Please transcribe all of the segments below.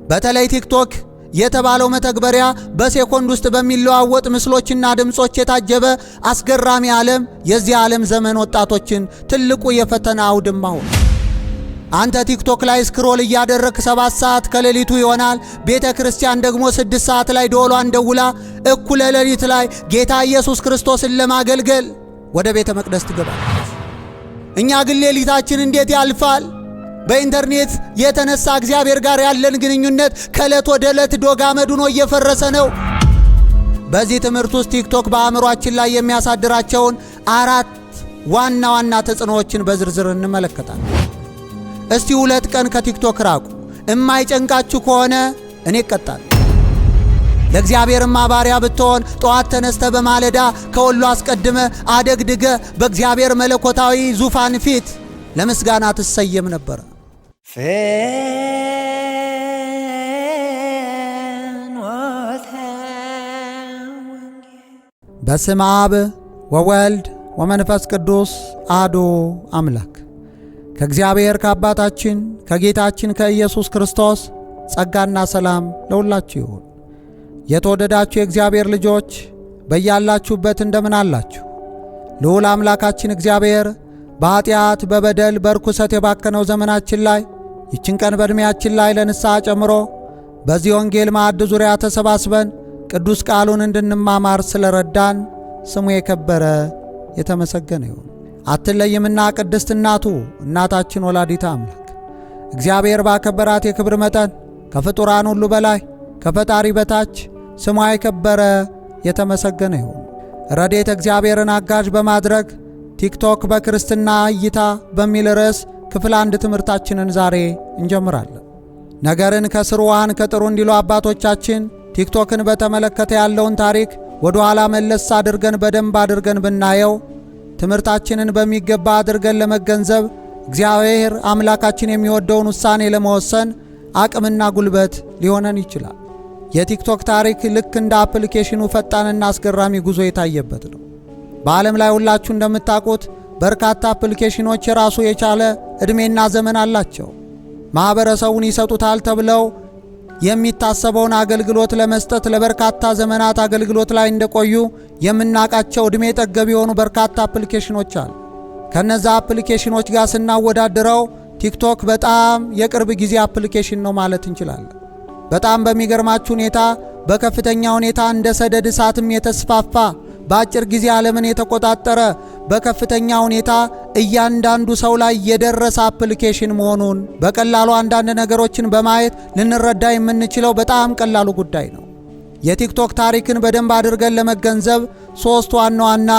በተለይ ቲክቶክ የተባለው መተግበሪያ በሴኮንድ ውስጥ በሚለዋወጥ ምስሎችና ድምፆች የታጀበ አስገራሚ ዓለም የዚህ ዓለም ዘመን ወጣቶችን ትልቁ የፈተና አውድማ ሆነ። አንተ ቲክቶክ ላይ scroll እያደረግክ 7 ሰዓት ከሌሊቱ ይሆናል። ቤተ ክርስቲያን ደግሞ 6 ሰዓት ላይ ደወሏን ደውላ እኩለ ሌሊት ላይ ጌታ ኢየሱስ ክርስቶስን ለማገልገል ወደ ቤተ መቅደስ ትገባለች። እኛ ግን ሌሊታችን እንዴት ያልፋል? በኢንተርኔት የተነሳ እግዚአብሔር ጋር ያለን ግንኙነት ከዕለት ወደ ዕለት ዶግ አመድ ሆኖ እየፈረሰ ነው። በዚህ ትምህርት ውስጥ ቲክቶክ በአእምሯችን ላይ የሚያሳድራቸውን አራት ዋና ዋና ተጽዕኖዎችን በዝርዝር እንመለከታለን። እስቲ 2 ቀን ከቲክቶክ ራቁ። እማይጨንቃችሁ ከሆነ እኔ እቀጣለሁ። ለእግዚአብሔርማ ባሪያ ብትሆን ጠዋት ተነስተህ በማለዳ ከሁሉ አስቀድመህ አደግድገህ በእግዚአብሔር መለኮታዊ ዙፋን ፊት ለምስጋና ትሰየም ነበረ። ፍኖተ ወንጌል። በስመ አብ ወወልድ ወመንፈስ ቅዱስ አሐዱ አምላክ። ከእግዚአብሔር ከአባታችን ከጌታችን ከኢየሱስ ክርስቶስ ጸጋና ሰላም ለሁላችሁ ይሁን። የተወደዳችሁ የእግዚአብሔር ልጆች፣ በያላችሁበት እንደምን አላችሁ? ልዑል አምላካችን እግዚአብሔር በኀጢአት፣ በበደል፣ በርኩሰት የባከነው ዘመናችን ላይ ይችን ቀን በዕድሜያችን ላይ ለንስሐ ጨምሮ በዚህ ወንጌል ማዕድ ዙሪያ ተሰባስበን ቅዱስ ቃሉን እንድንማማር ስለረዳን ስሙ የከበረ የተመሰገነ ይሁን። አትለይምና ቅድስት እናቱ እናታችን ወላዲተ አምላክ እግዚአብሔር ባከበራት የክብር መጠን ከፍጡራን ሁሉ በላይ ከፈጣሪ በታች ስሟ የከበረ የተመሰገነ ይሁን። ረድኤተ እግዚአብሔርን አጋዥ በማድረግ ቲክቶክ በክርስትና እይታ በሚል ርዕስ ክፍል አንድ ትምህርታችንን ዛሬ እንጀምራለን። ነገርን ከስሩ ውሃን ከጥሩ እንዲሉ አባቶቻችን፣ ቲክቶክን በተመለከተ ያለውን ታሪክ ወደ ኋላ መለስ አድርገን በደንብ አድርገን ብናየው ትምህርታችንን በሚገባ አድርገን ለመገንዘብ፣ እግዚአብሔር አምላካችን የሚወደውን ውሳኔ ለመወሰን አቅምና ጉልበት ሊሆነን ይችላል። የቲክቶክ ታሪክ ልክ እንደ አፕሊኬሽኑ ፈጣንና አስገራሚ ጉዞ የታየበት ነው። በዓለም ላይ ሁላችሁ እንደምታውቁት በርካታ አፕሊኬሽኖች የራሱ የቻለ ዕድሜና ዘመን አላቸው። ማኅበረሰቡን ይሰጡታል ተብለው የሚታሰበውን አገልግሎት ለመስጠት ለበርካታ ዘመናት አገልግሎት ላይ እንደቆዩ የምናውቃቸው ዕድሜ ጠገብ የሆኑ በርካታ አፕሊኬሽኖች አሉ። ከነዛ አፕሊኬሽኖች ጋር ስናወዳድረው ቲክቶክ በጣም የቅርብ ጊዜ አፕሊኬሽን ነው ማለት እንችላለን። በጣም በሚገርማችሁ ሁኔታ በከፍተኛ ሁኔታ እንደ ሰደድ እሳትም የተስፋፋ፣ በአጭር ጊዜ ዓለምን የተቆጣጠረ፣ በከፍተኛ ሁኔታ እያንዳንዱ ሰው ላይ የደረሰ አፕሊኬሽን መሆኑን በቀላሉ አንዳንድ ነገሮችን በማየት ልንረዳ የምንችለው በጣም ቀላሉ ጉዳይ ነው። የቲክቶክ ታሪክን በደንብ አድርገን ለመገንዘብ ሦስት ዋና ዋና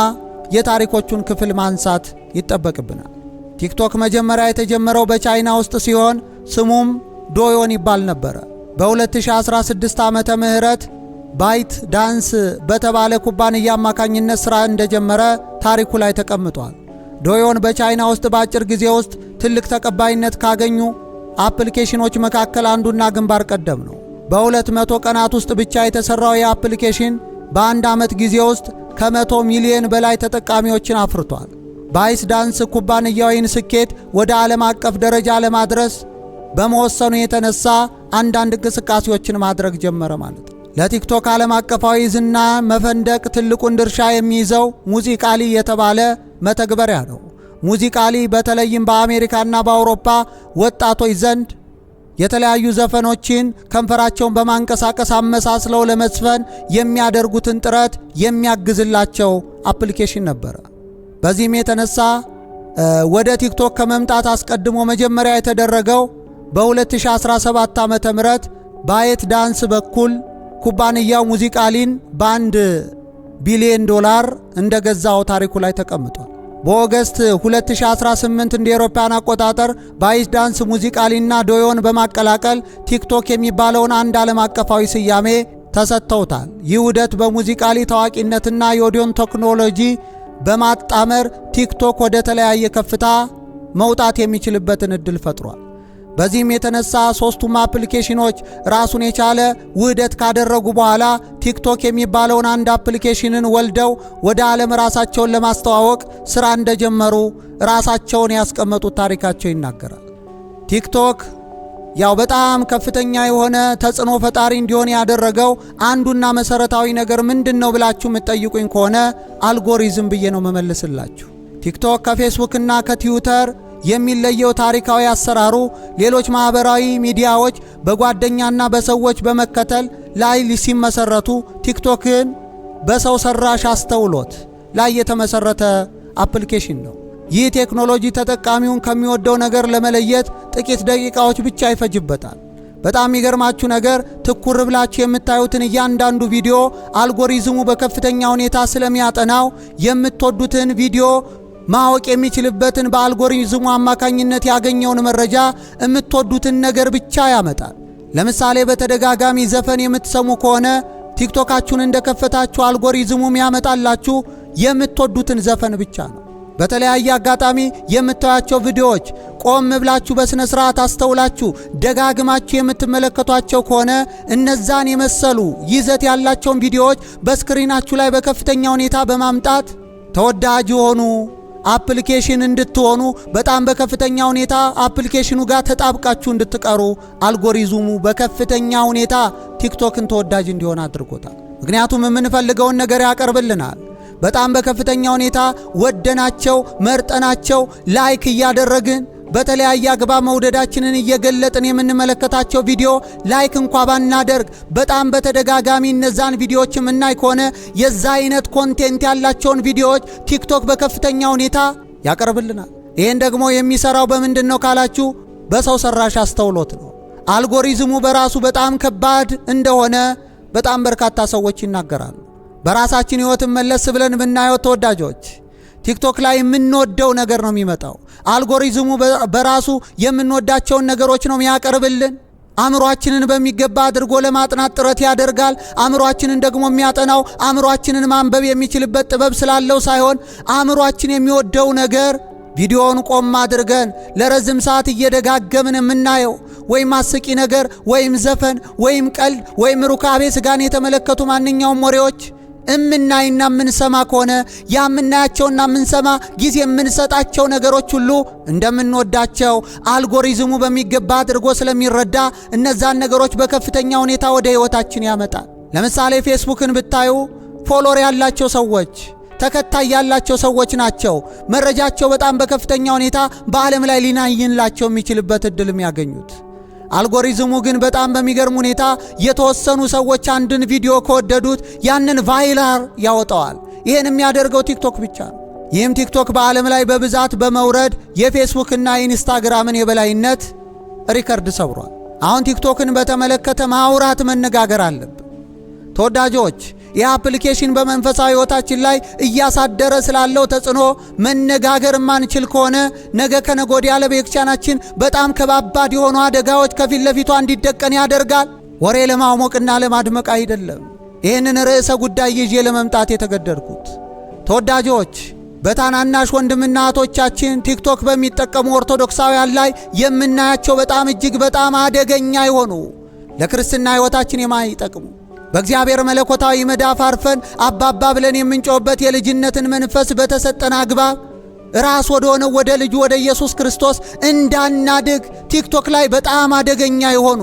የታሪኮቹን ክፍል ማንሳት ይጠበቅብናል። ቲክቶክ መጀመሪያ የተጀመረው በቻይና ውስጥ ሲሆን ስሙም ዶዮን ይባል ነበረ። በ2016 ዓመተ ምህረት ባይት ዳንስ በተባለ ኩባንያ አማካኝነት ሥራ እንደጀመረ ታሪኩ ላይ ተቀምጧል። ዶዮን በቻይና ውስጥ በአጭር ጊዜ ውስጥ ትልቅ ተቀባይነት ካገኙ አፕሊኬሽኖች መካከል አንዱና ግንባር ቀደም ነው። በ200 ቀናት ውስጥ ብቻ የተሠራው ይህ አፕሊኬሽን በአንድ ዓመት ጊዜ ውስጥ ከ100 ሚሊዮን በላይ ተጠቃሚዎችን አፍርቷል። ባይት ዳንስ ኩባንያው ይህን ስኬት ወደ ዓለም አቀፍ ደረጃ ለማድረስ በመወሰኑ የተነሳ አንዳንድ እንቅስቃሴዎችን ማድረግ ጀመረ ማለት ነው። ለቲክቶክ ዓለም አቀፋዊ ዝና መፈንደቅ ትልቁን ድርሻ የሚይዘው ሙዚቃሊ የተባለ መተግበሪያ ነው። ሙዚቃሊ በተለይም በአሜሪካና በአውሮፓ ወጣቶች ዘንድ የተለያዩ ዘፈኖችን ከንፈራቸውን በማንቀሳቀስ አመሳስለው ለመዝፈን የሚያደርጉትን ጥረት የሚያግዝላቸው አፕሊኬሽን ነበረ። በዚህም የተነሳ ወደ ቲክቶክ ከመምጣት አስቀድሞ መጀመሪያ የተደረገው በ2017 ዓመተ ምህረት ባይት ዳንስ በኩል ኩባንያው ሙዚቃሊን በ1 ቢሊዮን ዶላር እንደገዛው ታሪኩ ላይ ተቀምጧል። በ August 2018 እንደ አውሮፓውያን አቆጣጠር ባይት ዳንስ ሙዚቃሊና ዶዮን በማቀላቀል ቲክቶክ የሚባለውን አንድ ዓለም አቀፋዊ ስያሜ ተሰጥተውታል። ይህ ውህደት በሙዚቃሊ ታዋቂነትና የዶዮን ቴክኖሎጂ በማጣመር ቲክቶክ ወደ ተለያየ ከፍታ መውጣት የሚችልበትን እድል ፈጥሯል። በዚህም የተነሳ ሶስቱም አፕሊኬሽኖች ራሱን የቻለ ውህደት ካደረጉ በኋላ ቲክቶክ የሚባለውን አንድ አፕሊኬሽንን ወልደው ወደ ዓለም ራሳቸውን ለማስተዋወቅ ሥራ እንደጀመሩ ራሳቸውን ያስቀመጡት ታሪካቸው ይናገራል። ቲክቶክ ያው በጣም ከፍተኛ የሆነ ተጽዕኖ ፈጣሪ እንዲሆን ያደረገው አንዱና መሰረታዊ ነገር ምንድን ነው ብላችሁ የምትጠይቁኝ ከሆነ አልጎሪዝም ብዬ ነው መመልስላችሁ። ቲክቶክ ከፌስቡክና ከትዊተር የሚለየው ታሪካዊ አሰራሩ ሌሎች ማህበራዊ ሚዲያዎች በጓደኛና በሰዎች በመከተል ላይ ሲመሰረቱ፣ ቲክቶክን በሰው ሰራሽ አስተውሎት ላይ የተመሰረተ application ነው። ይህ ቴክኖሎጂ ተጠቃሚውን ከሚወደው ነገር ለመለየት ጥቂት ደቂቃዎች ብቻ ይፈጅበታል። በጣም የሚገርማችሁ ነገር ትኩር ብላችሁ የምታዩትን እያንዳንዱ ቪዲዮ አልጎሪዝሙ በከፍተኛ ሁኔታ ስለሚያጠናው የምትወዱትን ቪዲዮ ማወቅ የሚችልበትን በአልጎሪዝሙ አማካኝነት ያገኘውን መረጃ የምትወዱትን ነገር ብቻ ያመጣል። ለምሳሌ በተደጋጋሚ ዘፈን የምትሰሙ ከሆነ ቲክቶካችሁን እንደከፈታችሁ አልጎሪዝሙ ያመጣላችሁ የምትወዱትን ዘፈን ብቻ ነው። በተለያየ አጋጣሚ የምታያቸው ቪዲዮዎች ቆም ብላችሁ በስነ ስርዓት አስተውላችሁ ደጋግማችሁ የምትመለከቷቸው ከሆነ እነዛን የመሰሉ ይዘት ያላቸውን ቪዲዮዎች በ screen ኣችሁ ላይ በከፍተኛ ሁኔታ በማምጣት ተወዳጅ የሆኑ application እንድትሆኑ፣ በጣም በከፍተኛ ሁኔታ application ኑ ጋር ተጣብቃችሁ እንድትቀሩ አልጎሪዝሙ በከፍተኛ ሁኔታ ቲክቶክን ተወዳጅ እንዲሆን አድርጎታል። ምክንያቱም የምንፈልገውን ነገር ያቀርብልናል። በጣም በከፍተኛ ሁኔታ ወደናቸው መርጠናቸው like እያደረግን በተለያየ አግባብ መውደዳችንን እየገለጥን የምንመለከታቸው ቪዲዮ like እንኳ ባናደርግ በጣም በተደጋጋሚ እነዛን ቪዲዮዎች የምናይ ከሆነ የዛ አይነት content ያላቸውን ቪዲዮዎች ቲክቶክ በከፍተኛ ሁኔታ ያቀርብልናል። ይህን ደግሞ የሚሰራው በምንድን ነው ካላችሁ በሰው ሰራሽ አስተውሎት ነው። አልጎሪዝሙ በራሱ በጣም ከባድ እንደሆነ በጣም በርካታ ሰዎች ይናገራሉ። በራሳችን ሕይወትን መለስ ብለን ብናየው ተወዳጆች፣ ቲክቶክ ላይ የምንወደው ነገር ነው የሚመጣው። አልጎሪዝሙ በራሱ የምንወዳቸውን ነገሮች ነው የሚያቀርብልን። አእምሯችንን በሚገባ አድርጎ ለማጥናት ጥረት ያደርጋል። አእምሯችንን ደግሞ የሚያጠናው አእምሯችንን ማንበብ የሚችልበት ጥበብ ስላለው ሳይሆን አእምሯችን የሚወደው ነገር ቪዲዮውን ቆም አድርገን ለረዝም ሰዓት እየደጋገምን የምናየው ወይም አስቂ ነገር ወይም ዘፈን ወይም ቀልድ ወይም ሩካቤ ስጋን የተመለከቱ ማንኛውም ወሬዎች እምናይና የምንሰማ ከሆነ ያ የምናያቸውና የምንሰማ ጊዜ የምንሰጣቸው ነገሮች ሁሉ እንደምንወዳቸው አልጎሪዝሙ በሚገባ አድርጎ ስለሚረዳ እነዛን ነገሮች በከፍተኛ ሁኔታ ወደ ሕይወታችን ያመጣል። ለምሳሌ ፌስቡክን ብታዩ follower ያላቸው ሰዎች፣ ተከታይ ያላቸው ሰዎች ናቸው መረጃቸው በጣም በከፍተኛ ሁኔታ በዓለም ላይ ሊናይንላቸው የሚችልበት እድል የሚያገኙት። አልጎሪዝሙ ግን በጣም በሚገርም ሁኔታ የተወሰኑ ሰዎች አንድን ቪዲዮ ከወደዱት ያንን viral ያወጣዋል። ይህን የሚያደርገው ቲክቶክ ብቻ ነው። ይህም ቲክቶክ በዓለም ላይ በብዛት በመውረድ የፌስቡክና የኢንስታግራምን የበላይነት ሪከርድ ሰብሯል። አሁን ቲክቶክን በተመለከተ ማውራት መነጋገር አለብን። ተወዳጆች፣ ይህ application በመንፈሳዊ ሕይወታችን ላይ እያሳደረ ስላለው ተጽዕኖ መነጋገር ማንችል ከሆነ ነገ ከነገ ወዲያ ለቤተክርስቲያናችን በጣም ከባባድ የሆኑ አደጋዎች ከፊት ለፊቷ እንዲደቀን ያደርጋል። ወሬ ለማሞቅና ለማድመቅ አይደለም ይህንን ርዕሰ ጉዳይ ይዤ ለመምጣት የተገደድኩት። ተወዳጆች፣ በታናናሽ ወንድምና እህቶቻችን ቲክቶክ በሚጠቀሙ ኦርቶዶክሳውያን ላይ የምናያቸው በጣም እጅግ በጣም አደገኛ የሆኑ፣ ለክርስትና ሕይወታችን የማይጠቅሙ፣ በእግዚአብሔር መለኮታዊ መዳፍ አርፈን አባባ ብለን የምንጮህበት የልጅነትን መንፈስ በተሰጠን አግባብ ራስ ወደ ሆነው ወደ ልጁ ወደ ኢየሱስ ክርስቶስ እንዳናድግ ቲክቶክ ላይ በጣም አደገኛ የሆኑ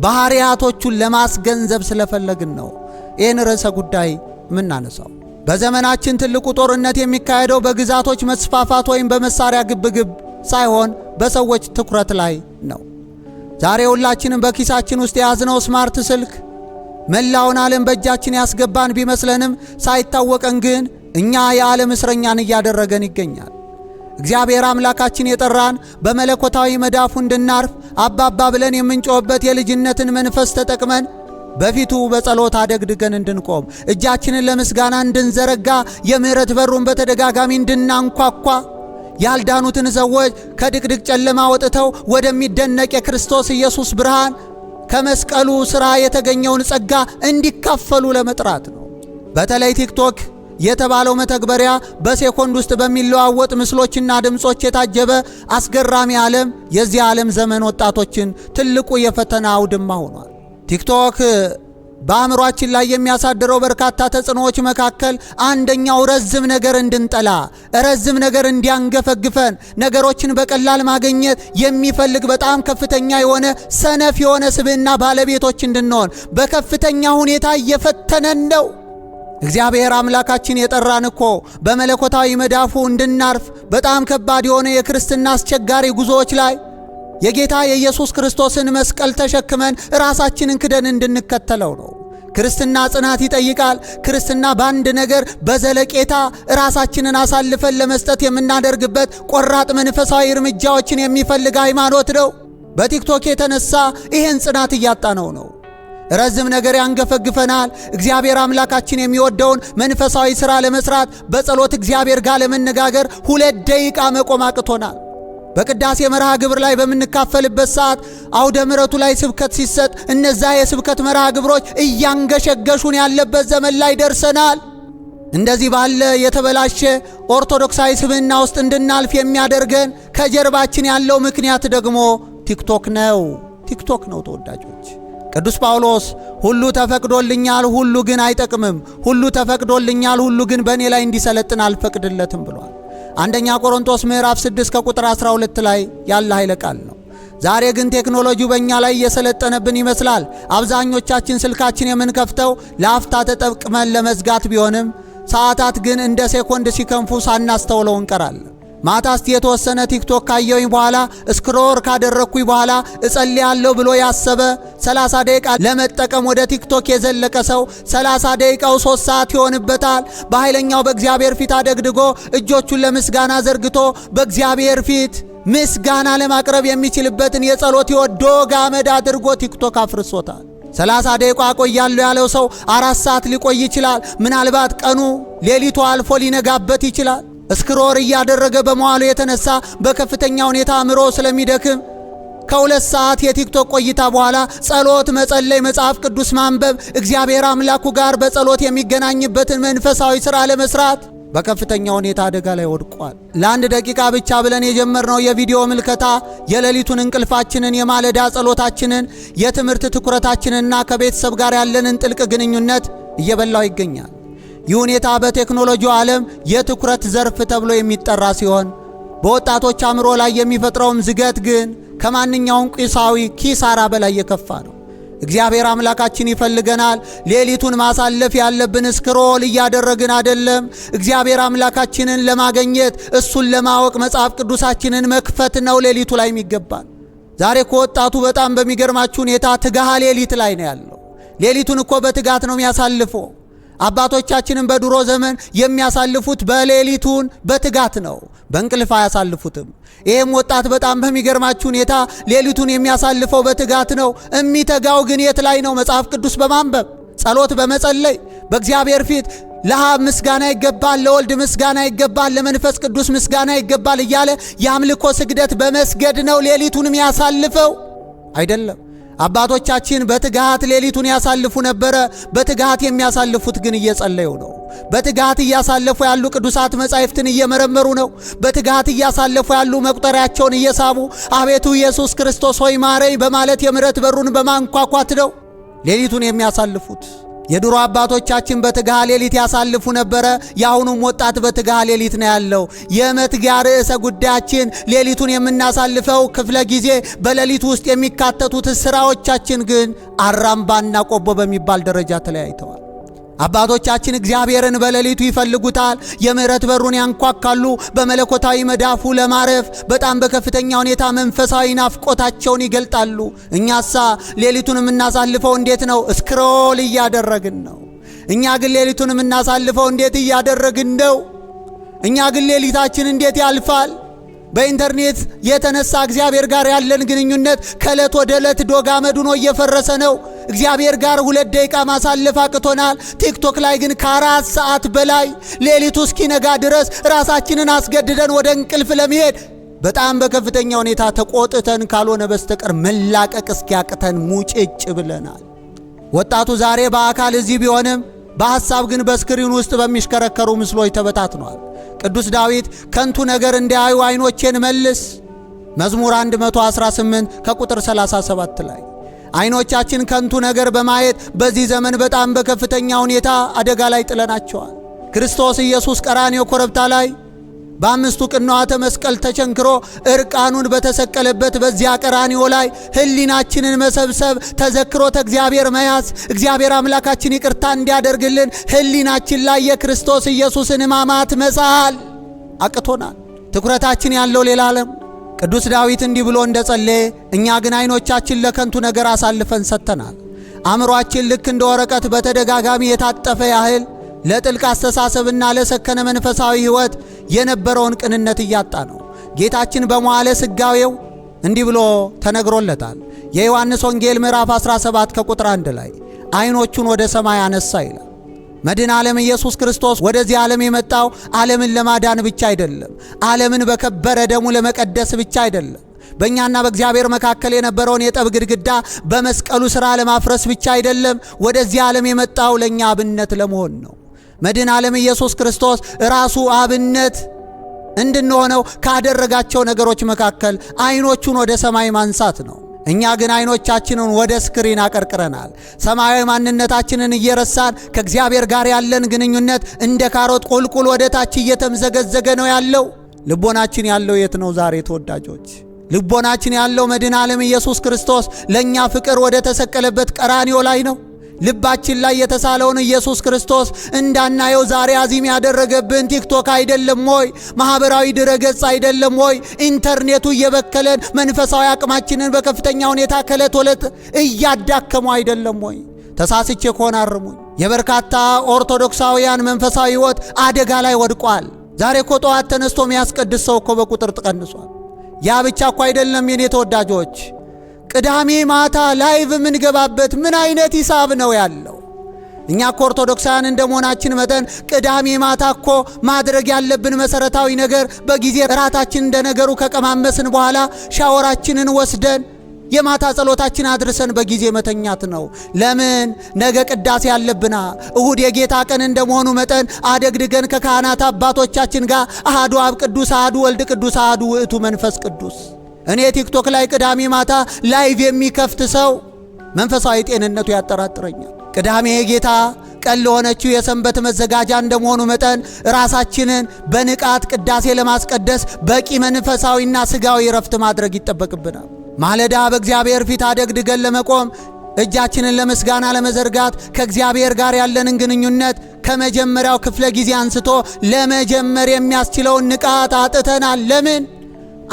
ባህሪያቶቹን ለማስገንዘብ ስለፈለግን ነው ይህን ርዕሰ ጉዳይ የምናነሳው። በዘመናችን ትልቁ ጦርነት የሚካሄደው በግዛቶች መስፋፋት ወይም በመሳሪያ ግብግብ ሳይሆን በሰዎች ትኩረት ላይ ነው። ዛሬ ሁላችንም በኪሳችን ውስጥ የያዝነው smart ስልክ መላውን ዓለም በእጃችን ያስገባን ቢመስለንም ሳይታወቀን ግን እኛ የዓለም እስረኛን እያደረገን ይገኛል። እግዚአብሔር አምላካችን የጠራን በመለኮታዊ መዳፉ እንድናርፍ፣ አባባ ብለን የምንጮህበት የልጅነትን መንፈስ ተጠቅመን በፊቱ በጸሎት አደግድገን እንድንቆም፣ እጃችንን ለምስጋና እንድንዘረጋ፣ የምሕረት በሩን በተደጋጋሚ እንድናንኳኳ፣ ያልዳኑትን ሰዎች ከድቅድቅ ጨለማ ወጥተው ወደሚደነቅ የክርስቶስ ኢየሱስ ብርሃን ከመስቀሉ ሥራ የተገኘውን ጸጋ እንዲካፈሉ ለመጥራት ነው። በተለይ ቲክቶክ የተባለው መተግበሪያ በሴኮንድ ውስጥ በሚለዋወጥ ምስሎችና ድምፆች የታጀበ አስገራሚ ዓለም የዚህ ዓለም ዘመን ወጣቶችን ትልቁ የፈተና አውድማ ሆኗል። ቲክቶክ በአእምሯችን ላይ የሚያሳድረው በርካታ ተጽዕኖዎች መካከል አንደኛው ረዝም ነገር እንድንጠላ፣ ረዝም ነገር እንዲያንገፈግፈን፣ ነገሮችን በቀላል ማግኘት የሚፈልግ በጣም ከፍተኛ የሆነ ሰነፍ የሆነ ስብዕና ባለቤቶች እንድንሆን በከፍተኛ ሁኔታ እየፈተነን ነው። እግዚአብሔር አምላካችን የጠራን እኮ በመለኮታዊ መዳፉ እንድናርፍ፣ በጣም ከባድ የሆነ የክርስትና አስቸጋሪ ጉዞዎች ላይ የጌታ የኢየሱስ ክርስቶስን መስቀል ተሸክመን ራሳችንን ክደን እንድንከተለው ነው። ክርስትና ጽናት ይጠይቃል። ክርስትና በአንድ ነገር በዘለቄታ ራሳችንን አሳልፈን ለመስጠት የምናደርግበት ቆራጥ መንፈሳዊ እርምጃዎችን የሚፈልግ ሃይማኖት ነው። በቲክቶክ የተነሳ ይህን ጽናት እያጣነው ነው። ረዝም ነገር ያንገፈግፈናል። እግዚአብሔር አምላካችን የሚወደውን መንፈሳዊ ሥራ ለመስራት፣ በጸሎት እግዚአብሔር ጋር ለመነጋገር 2 ደቂቃ መቆም አቅቶናል። በቅዳሴ መርሃ ግብር ላይ በምንካፈልበት ሰዓት፣ አውደ ምሕረቱ ላይ ስብከት ሲሰጥ እነዛ የስብከት መርሃ ግብሮች እያንገሸገሹን ያለበት ዘመን ላይ ደርሰናል። እንደዚህ ባለ የተበላሸ ኦርቶዶክሳዊ ስብዕና ውስጥ እንድናልፍ የሚያደርገን ከጀርባችን ያለው ምክንያት ደግሞ ቲክቶክ ነው። ቲክቶክ ነው ተወዳጆች። ቅዱስ ጳውሎስ ሁሉ ተፈቅዶልኛል፣ ሁሉ ግን አይጠቅምም፣ ሁሉ ተፈቅዶልኛል፣ ሁሉ ግን በእኔ ላይ እንዲሰለጥን አልፈቅድለትም ብሏል። አንደኛ ቆሮንቶስ ምዕራፍ 6 ከቁጥር 12 ላይ ያለ ኃይለ ቃል ነው። ዛሬ ግን ቴክኖሎጂው በእኛ ላይ እየሰለጠነብን ይመስላል። አብዛኞቻችን ስልካችን የምንከፍተው ለአፍታ ተጠቅመን ለመዝጋት ቢሆንም ሰዓታት ግን እንደ ሴኮንድ ሲከንፉ ሳናስተውለው እንቀራለን። ማታ እስቲ የተወሰነ ቲክቶክ ካየሁኝ በኋላ፣ scroll ካደረግኩኝ በኋላ እጸልያለሁ ብሎ ያሰበ፣ 30 ደቂቃ ለመጠቀም ወደ ቲክቶክ የዘለቀ ሰው 30 ደቂቃው 3 ሰዓት ይሆንበታል። በኃይለኛው በእግዚአብሔር ፊት አደግድጎ፣ እጆቹን ለምስጋና ዘርግቶ በእግዚአብሔር ፊት ምስጋና ለማቅረብ የሚችልበትን የጸሎት ሕይወት ዶግ አመድ አድርጎ ቲክቶክ አፍርሶታል። 30 ደቂቃ እቆያለሁ ያለው ሰው 4 ሰዓት ሊቆይ ይችላል። ምናልባት ቀኑ ሌሊቱ አልፎ ሊነጋበት ይችላል። Scroll እያደረገ በመዋሉ የተነሳ በከፍተኛ ሁኔታ አእምሮ ስለሚደክም ከ2 ሰዓት የቲክቶክ ቆይታ በኋላ ጸሎት መጸለይ፣ መጽሐፍ ቅዱስ ማንበብ፣ እግዚአብሔር አምላኩ ጋር በጸሎት የሚገናኝበትን መንፈሳዊ ሥራ ለመስራት በከፍተኛ ሁኔታ አደጋ ላይ ወድቋል። ለአንድ ደቂቃ ብቻ ብለን የጀመርነው የቪዲዮ ምልከታ የሌሊቱን እንቅልፋችንን፣ የማለዳ ጸሎታችንን፣ የትምህርት ትኩረታችንንና ከቤተሰብ ጋር ያለንን ጥልቅ ግንኙነት እየበላው ይገኛል። ይህ ሁኔታ በቴክኖሎጂው ዓለም የትኩረት ዘርፍ ተብሎ የሚጠራ ሲሆን በወጣቶች አእምሮ ላይ የሚፈጥረውም ዝገት ግን ከማንኛውም ቁሳዊ ኪሳራ በላይ የከፋ ነው። እግዚአብሔር አምላካችን ይፈልገናል። ሌሊቱን ማሳለፍ ያለብን scroll እያደረግን አይደለም። እግዚአብሔር አምላካችንን ለማግኘት፣ እሱን ለማወቅ መጽሐፍ ቅዱሳችንን መክፈት ነው ሌሊቱ ላይ የሚገባል። ዛሬ እኮ ወጣቱ በጣም በሚገርማችሁ ሁኔታ ትጋሃ ሌሊት ላይ ነው ያለው። ሌሊቱን እኮ በትጋት ነው የሚያሳልፈው። አባቶቻችንን በድሮ ዘመን የሚያሳልፉት በሌሊቱን በትጋት ነው፣ በእንቅልፍ አያሳልፉትም። ይህም ወጣት በጣም በሚገርማችሁ ሁኔታ ሌሊቱን የሚያሳልፈው በትጋት ነው። እሚተጋው ግን የት ላይ ነው? መጽሐፍ ቅዱስ በማንበብ፣ ጸሎት በመጸለይ፣ በእግዚአብሔር ፊት ለአብ ምስጋና ይገባል፣ ለወልድ ምስጋና ይገባል፣ ለመንፈስ ቅዱስ ምስጋና ይገባል እያለ የአምልኮ ስግደት በመስገድ ነው ሌሊቱን የሚያሳልፈው አይደለም። አባቶቻችን በትጋት ሌሊቱን ያሳልፉ ነበረ። በትጋት የሚያሳልፉት ግን እየጸለዩ ነው። በትጋት እያሳለፉ ያሉ ቅዱሳት መጻሕፍትን እየመረመሩ ነው። በትጋት እያሳለፉ ያሉ መቁጠሪያቸውን እየሳቡ አቤቱ ኢየሱስ ክርስቶስ ሆይ ማረኝ በማለት የምሕረት በሩን በማንኳኳት ነው ሌሊቱን የሚያሳልፉት። የድሮ አባቶቻችን በትጋሃ ሌሊት ያሳልፉ ነበረ። የአሁኑም ወጣት በትጋሃ ሌሊት ነው ያለው። የመትጊያ ርዕሰ ጉዳያችን ሌሊቱን የምናሳልፈው ክፍለ ጊዜ፣ በሌሊቱ ውስጥ የሚካተቱት ስራዎቻችን ግን አራምባና ቆቦ በሚባል ደረጃ ተለያይተዋል። አባቶቻችን እግዚአብሔርን በሌሊቱ ይፈልጉታል። የምሕረት በሩን ያንኳካሉ። በመለኮታዊ መዳፉ ለማረፍ በጣም በከፍተኛ ሁኔታ መንፈሳዊ ናፍቆታቸውን ይገልጣሉ። እኛሳ ሌሊቱን የምናሳልፈው እንዴት ነው? Scroll እያደረግን ነው። እኛ ግን ሌሊቱን የምናሳልፈው እንዴት እያደረግን ነው? እኛ ግን ሌሊታችን እንዴት ያልፋል? በኢንተርኔት የተነሳ እግዚአብሔር ጋር ያለን ግንኙነት ከዕለት ወደ ዕለት ዶግ አመድ ሆኖ እየፈረሰ ነው። እግዚአብሔር ጋር 2 ደቂቃ ማሳለፍ አቅቶናል። ቲክቶክ ላይ ግን ከ4 ሰዓት በላይ ሌሊቱ እስኪነጋ ድረስ ራሳችንን አስገድደን ወደ እንቅልፍ ለመሄድ በጣም በከፍተኛ ሁኔታ ተቆጥተን ካልሆነ በስተቀር መላቀቅ እስኪያቅተን ሙጭጭ ብለናል። ወጣቱ ዛሬ በአካል እዚህ ቢሆንም በሐሳብ ግን በ screen ውስጥ በሚሽከረከሩ ምስሎች ተበታትኗል። ቅዱስ ዳዊት ከንቱ ነገር እንዳያዩ ዓይኖቼን መልስ፣ መዝሙር 118 ከቁጥር 37 ላይ። አይኖቻችን ከንቱ ነገር በማየት በዚህ ዘመን በጣም በከፍተኛ ሁኔታ አደጋ ላይ ጥለናቸዋል። ክርስቶስ ኢየሱስ ቀራንዮ ኮረብታ ላይ በአምስቱ ቅንዋተ መስቀል ተቸንክሮ እርቃኑን በተሰቀለበት በዚያ ቀራንዮ ላይ ሕሊናችንን መሰብሰብ፣ ተዘክሮተ እግዚአብሔር መያዝ፣ እግዚአብሔር አምላካችን ይቅርታ እንዲያደርግልን ሕሊናችን ላይ የክርስቶስ ኢየሱስን ሕማማት መሳል አቅቶናል። ትኩረታችን ያለው ሌላ ዓለም። ቅዱስ ዳዊት እንዲህ ብሎ እንደጸለየ እኛ ግን አይኖቻችን ለከንቱ ነገር አሳልፈን ሰጥተናል። አእምሯችን ልክ እንደ ወረቀት በተደጋጋሚ የታጠፈ ያህል ለጥልቅ አስተሳሰብና ለሰከነ መንፈሳዊ ሕይወት የነበረውን ቅንነት እያጣ ነው። ጌታችን በመዋዕለ ሥጋዌው እንዲህ ብሎ ተነግሮለታል። የዮሐንስ ወንጌል ምዕራፍ 17 ከቁጥር 1 ላይ አይኖቹን ወደ ሰማይ አነሳ ይላል። መድኃኔ ዓለም ኢየሱስ ክርስቶስ ወደዚህ ዓለም የመጣው ዓለምን ለማዳን ብቻ አይደለም። ዓለምን በከበረ ደሙ ለመቀደስ ብቻ አይደለም። በእኛና በእግዚአብሔር መካከል የነበረውን የጠብ ግድግዳ በመስቀሉ ሥራ ለማፍረስ ብቻ አይደለም። ወደዚህ ዓለም የመጣው ለእኛ አብነት ለመሆን ነው። መድኃኔ ዓለም ኢየሱስ ክርስቶስ ራሱ አብነት እንድንሆነው ካደረጋቸው ነገሮች መካከል አይኖቹን ወደ ሰማይ ማንሳት ነው። እኛ ግን አይኖቻችንን ወደ screen አቀርቅረናል። ሰማያዊ ማንነታችንን እየረሳን ከእግዚአብሔር ጋር ያለን ግንኙነት እንደ ካሮት ቁልቁል ወደ ታች እየተምዘገዘገ ነው ያለው። ልቦናችን ያለው የት ነው ዛሬ ተወዳጆች? ልቦናችን ያለው መድኃኔ ዓለም ኢየሱስ ክርስቶስ ለእኛ ፍቅር ወደ ተሰቀለበት ቀራንዮ ላይ ነው። ልባችን ላይ የተሳለውን ኢየሱስ ክርስቶስ እንዳናየው ዛሬ አዚም ያደረገብን ቲክቶክ አይደለም ወይ? ማህበራዊ ድረገጽ አይደለም ወይ? ኢንተርኔቱ እየበከለን መንፈሳዊ አቅማችንን በከፍተኛ ሁኔታ ከዕለት ወለት እያዳከሙ አይደለም ወይ? ተሳስቼ ከሆነ አርሙኝ። የበርካታ ኦርቶዶክሳውያን መንፈሳዊ ሕይወት አደጋ ላይ ወድቋል። ዛሬ እኮ ጠዋት ተነስቶ የሚያስቀድስ ሰው እኮ በቁጥር ተቀንሷል። ያ ብቻ እኮ አይደለም የኔ ተወዳጆች፣ ቅዳሜ ማታ live የምንገባበት ምን አይነት ሂሳብ ነው ያለው? እኛ እኮ ኦርቶዶክሳውያን እንደመሆናችን መጠን ቅዳሜ ማታ እኮ ማድረግ ያለብን መሰረታዊ ነገር በጊዜ እራታችን እንደነገሩ ከቀማመስን በኋላ ሻወራችንን ወስደን የማታ ጸሎታችን አድርሰን በጊዜ መተኛት ነው። ለምን? ነገ ቅዳሴ ያለብና እሁድ የጌታ ቀን እንደመሆኑ መጠን አደግድገን ከካህናት አባቶቻችን ጋር አሐዱ አብ ቅዱስ፣ አሐዱ ወልድ ቅዱስ፣ አሐዱ ውእቱ መንፈስ ቅዱስ። እኔ ቲክቶክ ላይ ቅዳሜ ማታ live የሚከፍት ሰው መንፈሳዊ ጤንነቱ ያጠራጥረኛል። ቅዳሜ የጌታ ቀን ለሆነችው የሰንበት መዘጋጃ እንደመሆኑ መጠን ራሳችንን በንቃት ቅዳሴ ለማስቀደስ በቂ መንፈሳዊና ስጋዊ ረፍት ማድረግ ይጠበቅብናል። ማለዳ በእግዚአብሔር ፊት አደግድገን ለመቆም፣ እጃችንን ለምስጋና ለመዘርጋት፣ ከእግዚአብሔር ጋር ያለንን ግንኙነት ከመጀመሪያው ክፍለ ጊዜ አንስቶ ለመጀመር የሚያስችለውን ንቃት አጥተናል። ለምን?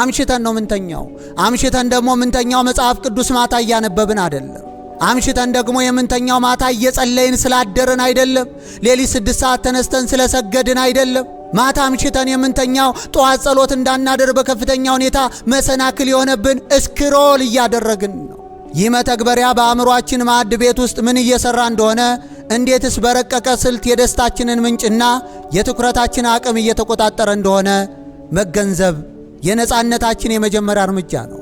አምሽተን ነው ምንተኛው። አምሽተን ደግሞ ምንተኛው መጽሐፍ ቅዱስ ማታ እያነበብን አይደለም። አምሽተን ደግሞ የምንተኛው ማታ እየጸለይን ስላደርን አይደለም። ሌሊት 6 ሰዓት ተነስተን ስለሰገድን አይደለም። ማታ አምሽተን የምንተኛው ጠዋት ጸሎት እንዳናደር በከፍተኛ ሁኔታ መሰናክል የሆነብን scroll እያደረግን ነው። ይህ መተግበሪያ በአእምሯችን ማዕድ ቤት ውስጥ ምን እየሰራ እንደሆነ፣ እንዴትስ በረቀቀ ስልት የደስታችንን ምንጭና የትኩረታችን አቅም እየተቆጣጠረ እንደሆነ መገንዘብ የነጻነታችን የመጀመሪያ እርምጃ ነው።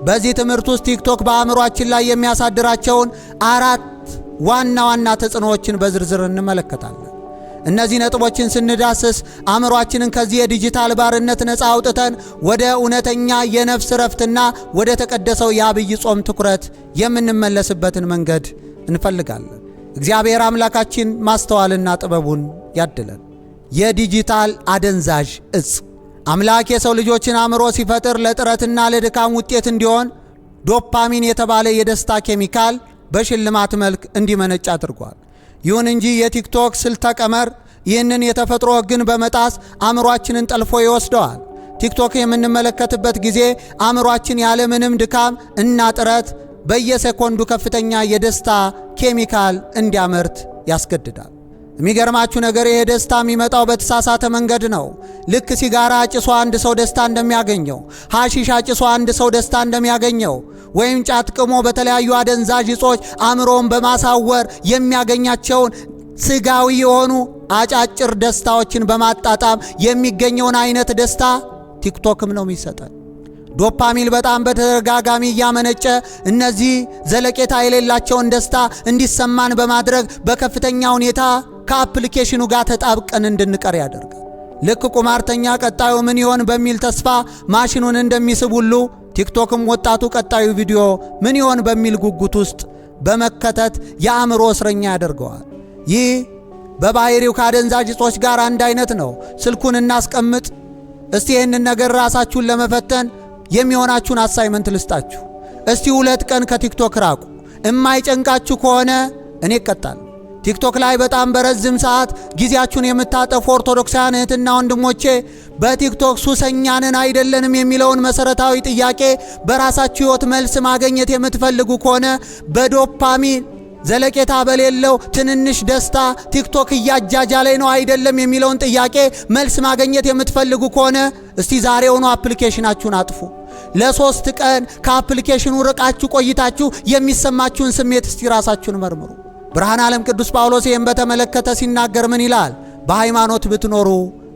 በዚህ ትምህርት ውስጥ ቲክቶክ በአእምሯችን ላይ የሚያሳድራቸውን አራት ዋና ዋና ተጽዕኖዎችን በዝርዝር እንመለከታለን። እነዚህ ነጥቦችን ስንዳስስ አእምሯችንን ከዚህ የዲጂታል ባርነት ነፃ አውጥተን ወደ እውነተኛ የነፍስ ረፍትና ወደ ተቀደሰው የአብይ ጾም ትኩረት የምንመለስበትን መንገድ እንፈልጋለን። እግዚአብሔር አምላካችን ማስተዋልና ጥበቡን ያድለን። የዲጂታል አደንዛዥ እጽ። አምላክ የሰው ልጆችን አእምሮ ሲፈጥር ለጥረትና ለድካም ውጤት እንዲሆን ዶፓሚን የተባለ የደስታ ኬሚካል በሽልማት መልክ እንዲመነጭ አድርጓል። ይሁን እንጂ የቲክቶክ ስልተ ቀመር ይህንን የተፈጥሮ ሕግን በመጣስ አእምሯችንን ጠልፎ ይወስደዋል። ቲክቶክ የምንመለከትበት ጊዜ አእምሯችን ያለምንም ድካም እና ጥረት በየሴኮንዱ ከፍተኛ የደስታ ኬሚካል እንዲያመርት ያስገድዳል። የሚገርማችሁ ነገር ይሄ ደስታ የሚመጣው በተሳሳተ መንገድ ነው። ልክ ሲጋራ አጭሶ አንድ ሰው ደስታ እንደሚያገኘው፣ ሐሺሽ አጭሶ አንድ ሰው ደስታ እንደሚያገኘው፣ ወይም ጫት ቅሞ በተለያዩ አደንዛዥ እጾች አእምሮውን በማሳወር የሚያገኛቸውን ስጋዊ የሆኑ አጫጭር ደስታዎችን በማጣጣም የሚገኘውን አይነት ደስታ ቲክቶክም ነው የሚሰጠን። ዶፓሚን በጣም በተደጋጋሚ እያመነጨ እነዚህ ዘለቄታ የሌላቸውን ደስታ እንዲሰማን በማድረግ በከፍተኛ ሁኔታ ከ application ኑ ጋር ተጣብቀን እንድንቀር ያደርጋል። ልክ ቁማርተኛ ቀጣዩ ምን ይሆን በሚል ተስፋ ማሽኑን እንደሚስብ ሁሉ ቲክቶክም ወጣቱ ቀጣዩ ቪዲዮ ምን ይሆን በሚል ጉጉት ውስጥ በመከተት የአእምሮ እስረኛ ያደርገዋል። ይህ በባህሪው ከአደንዛዥ እጾች ጋር አንድ አይነት ነው። ስልኩን እናስቀምጥ። እስቲ ይህንን ነገር ራሳችሁን ለመፈተን የሚሆናችሁን assignment ልስጣችሁ። እስቲ 2 ቀን ከቲክቶክ ራቁ። እማይጨንቃችሁ ከሆነ እኔ እቀጣለሁ። ቲክቶክ ላይ በጣም በረዝም ሰዓት ጊዜያችሁን የምታጠፉ ኦርቶዶክሳውያን እህትና ወንድሞቼ፣ በቲክቶክ ሱሰኛ ነን አይደለንም የሚለውን መሰረታዊ ጥያቄ በራሳችሁ ሕይወት መልስ ማግኘት የምትፈልጉ ከሆነ፣ በዶፓሚን ዘለቄታ በሌለው ትንንሽ ደስታ ቲክቶክ እያጃጃለኝ ነው አይደለም የሚለውን ጥያቄ መልስ ማግኘት የምትፈልጉ ከሆነ፣ እስቲ ዛሬውኑ application ኣችሁን አጥፉ። ለ3 ቀን ከ application ኑ ርቃችሁ ቆይታችሁ የሚሰማችሁን ስሜት እስቲ ራሳችሁን መርምሩ። ብርሃነ ዓለም ቅዱስ ጳውሎስ ይህን በተመለከተ ሲናገር ምን ይላል? በሃይማኖት ብትኖሩ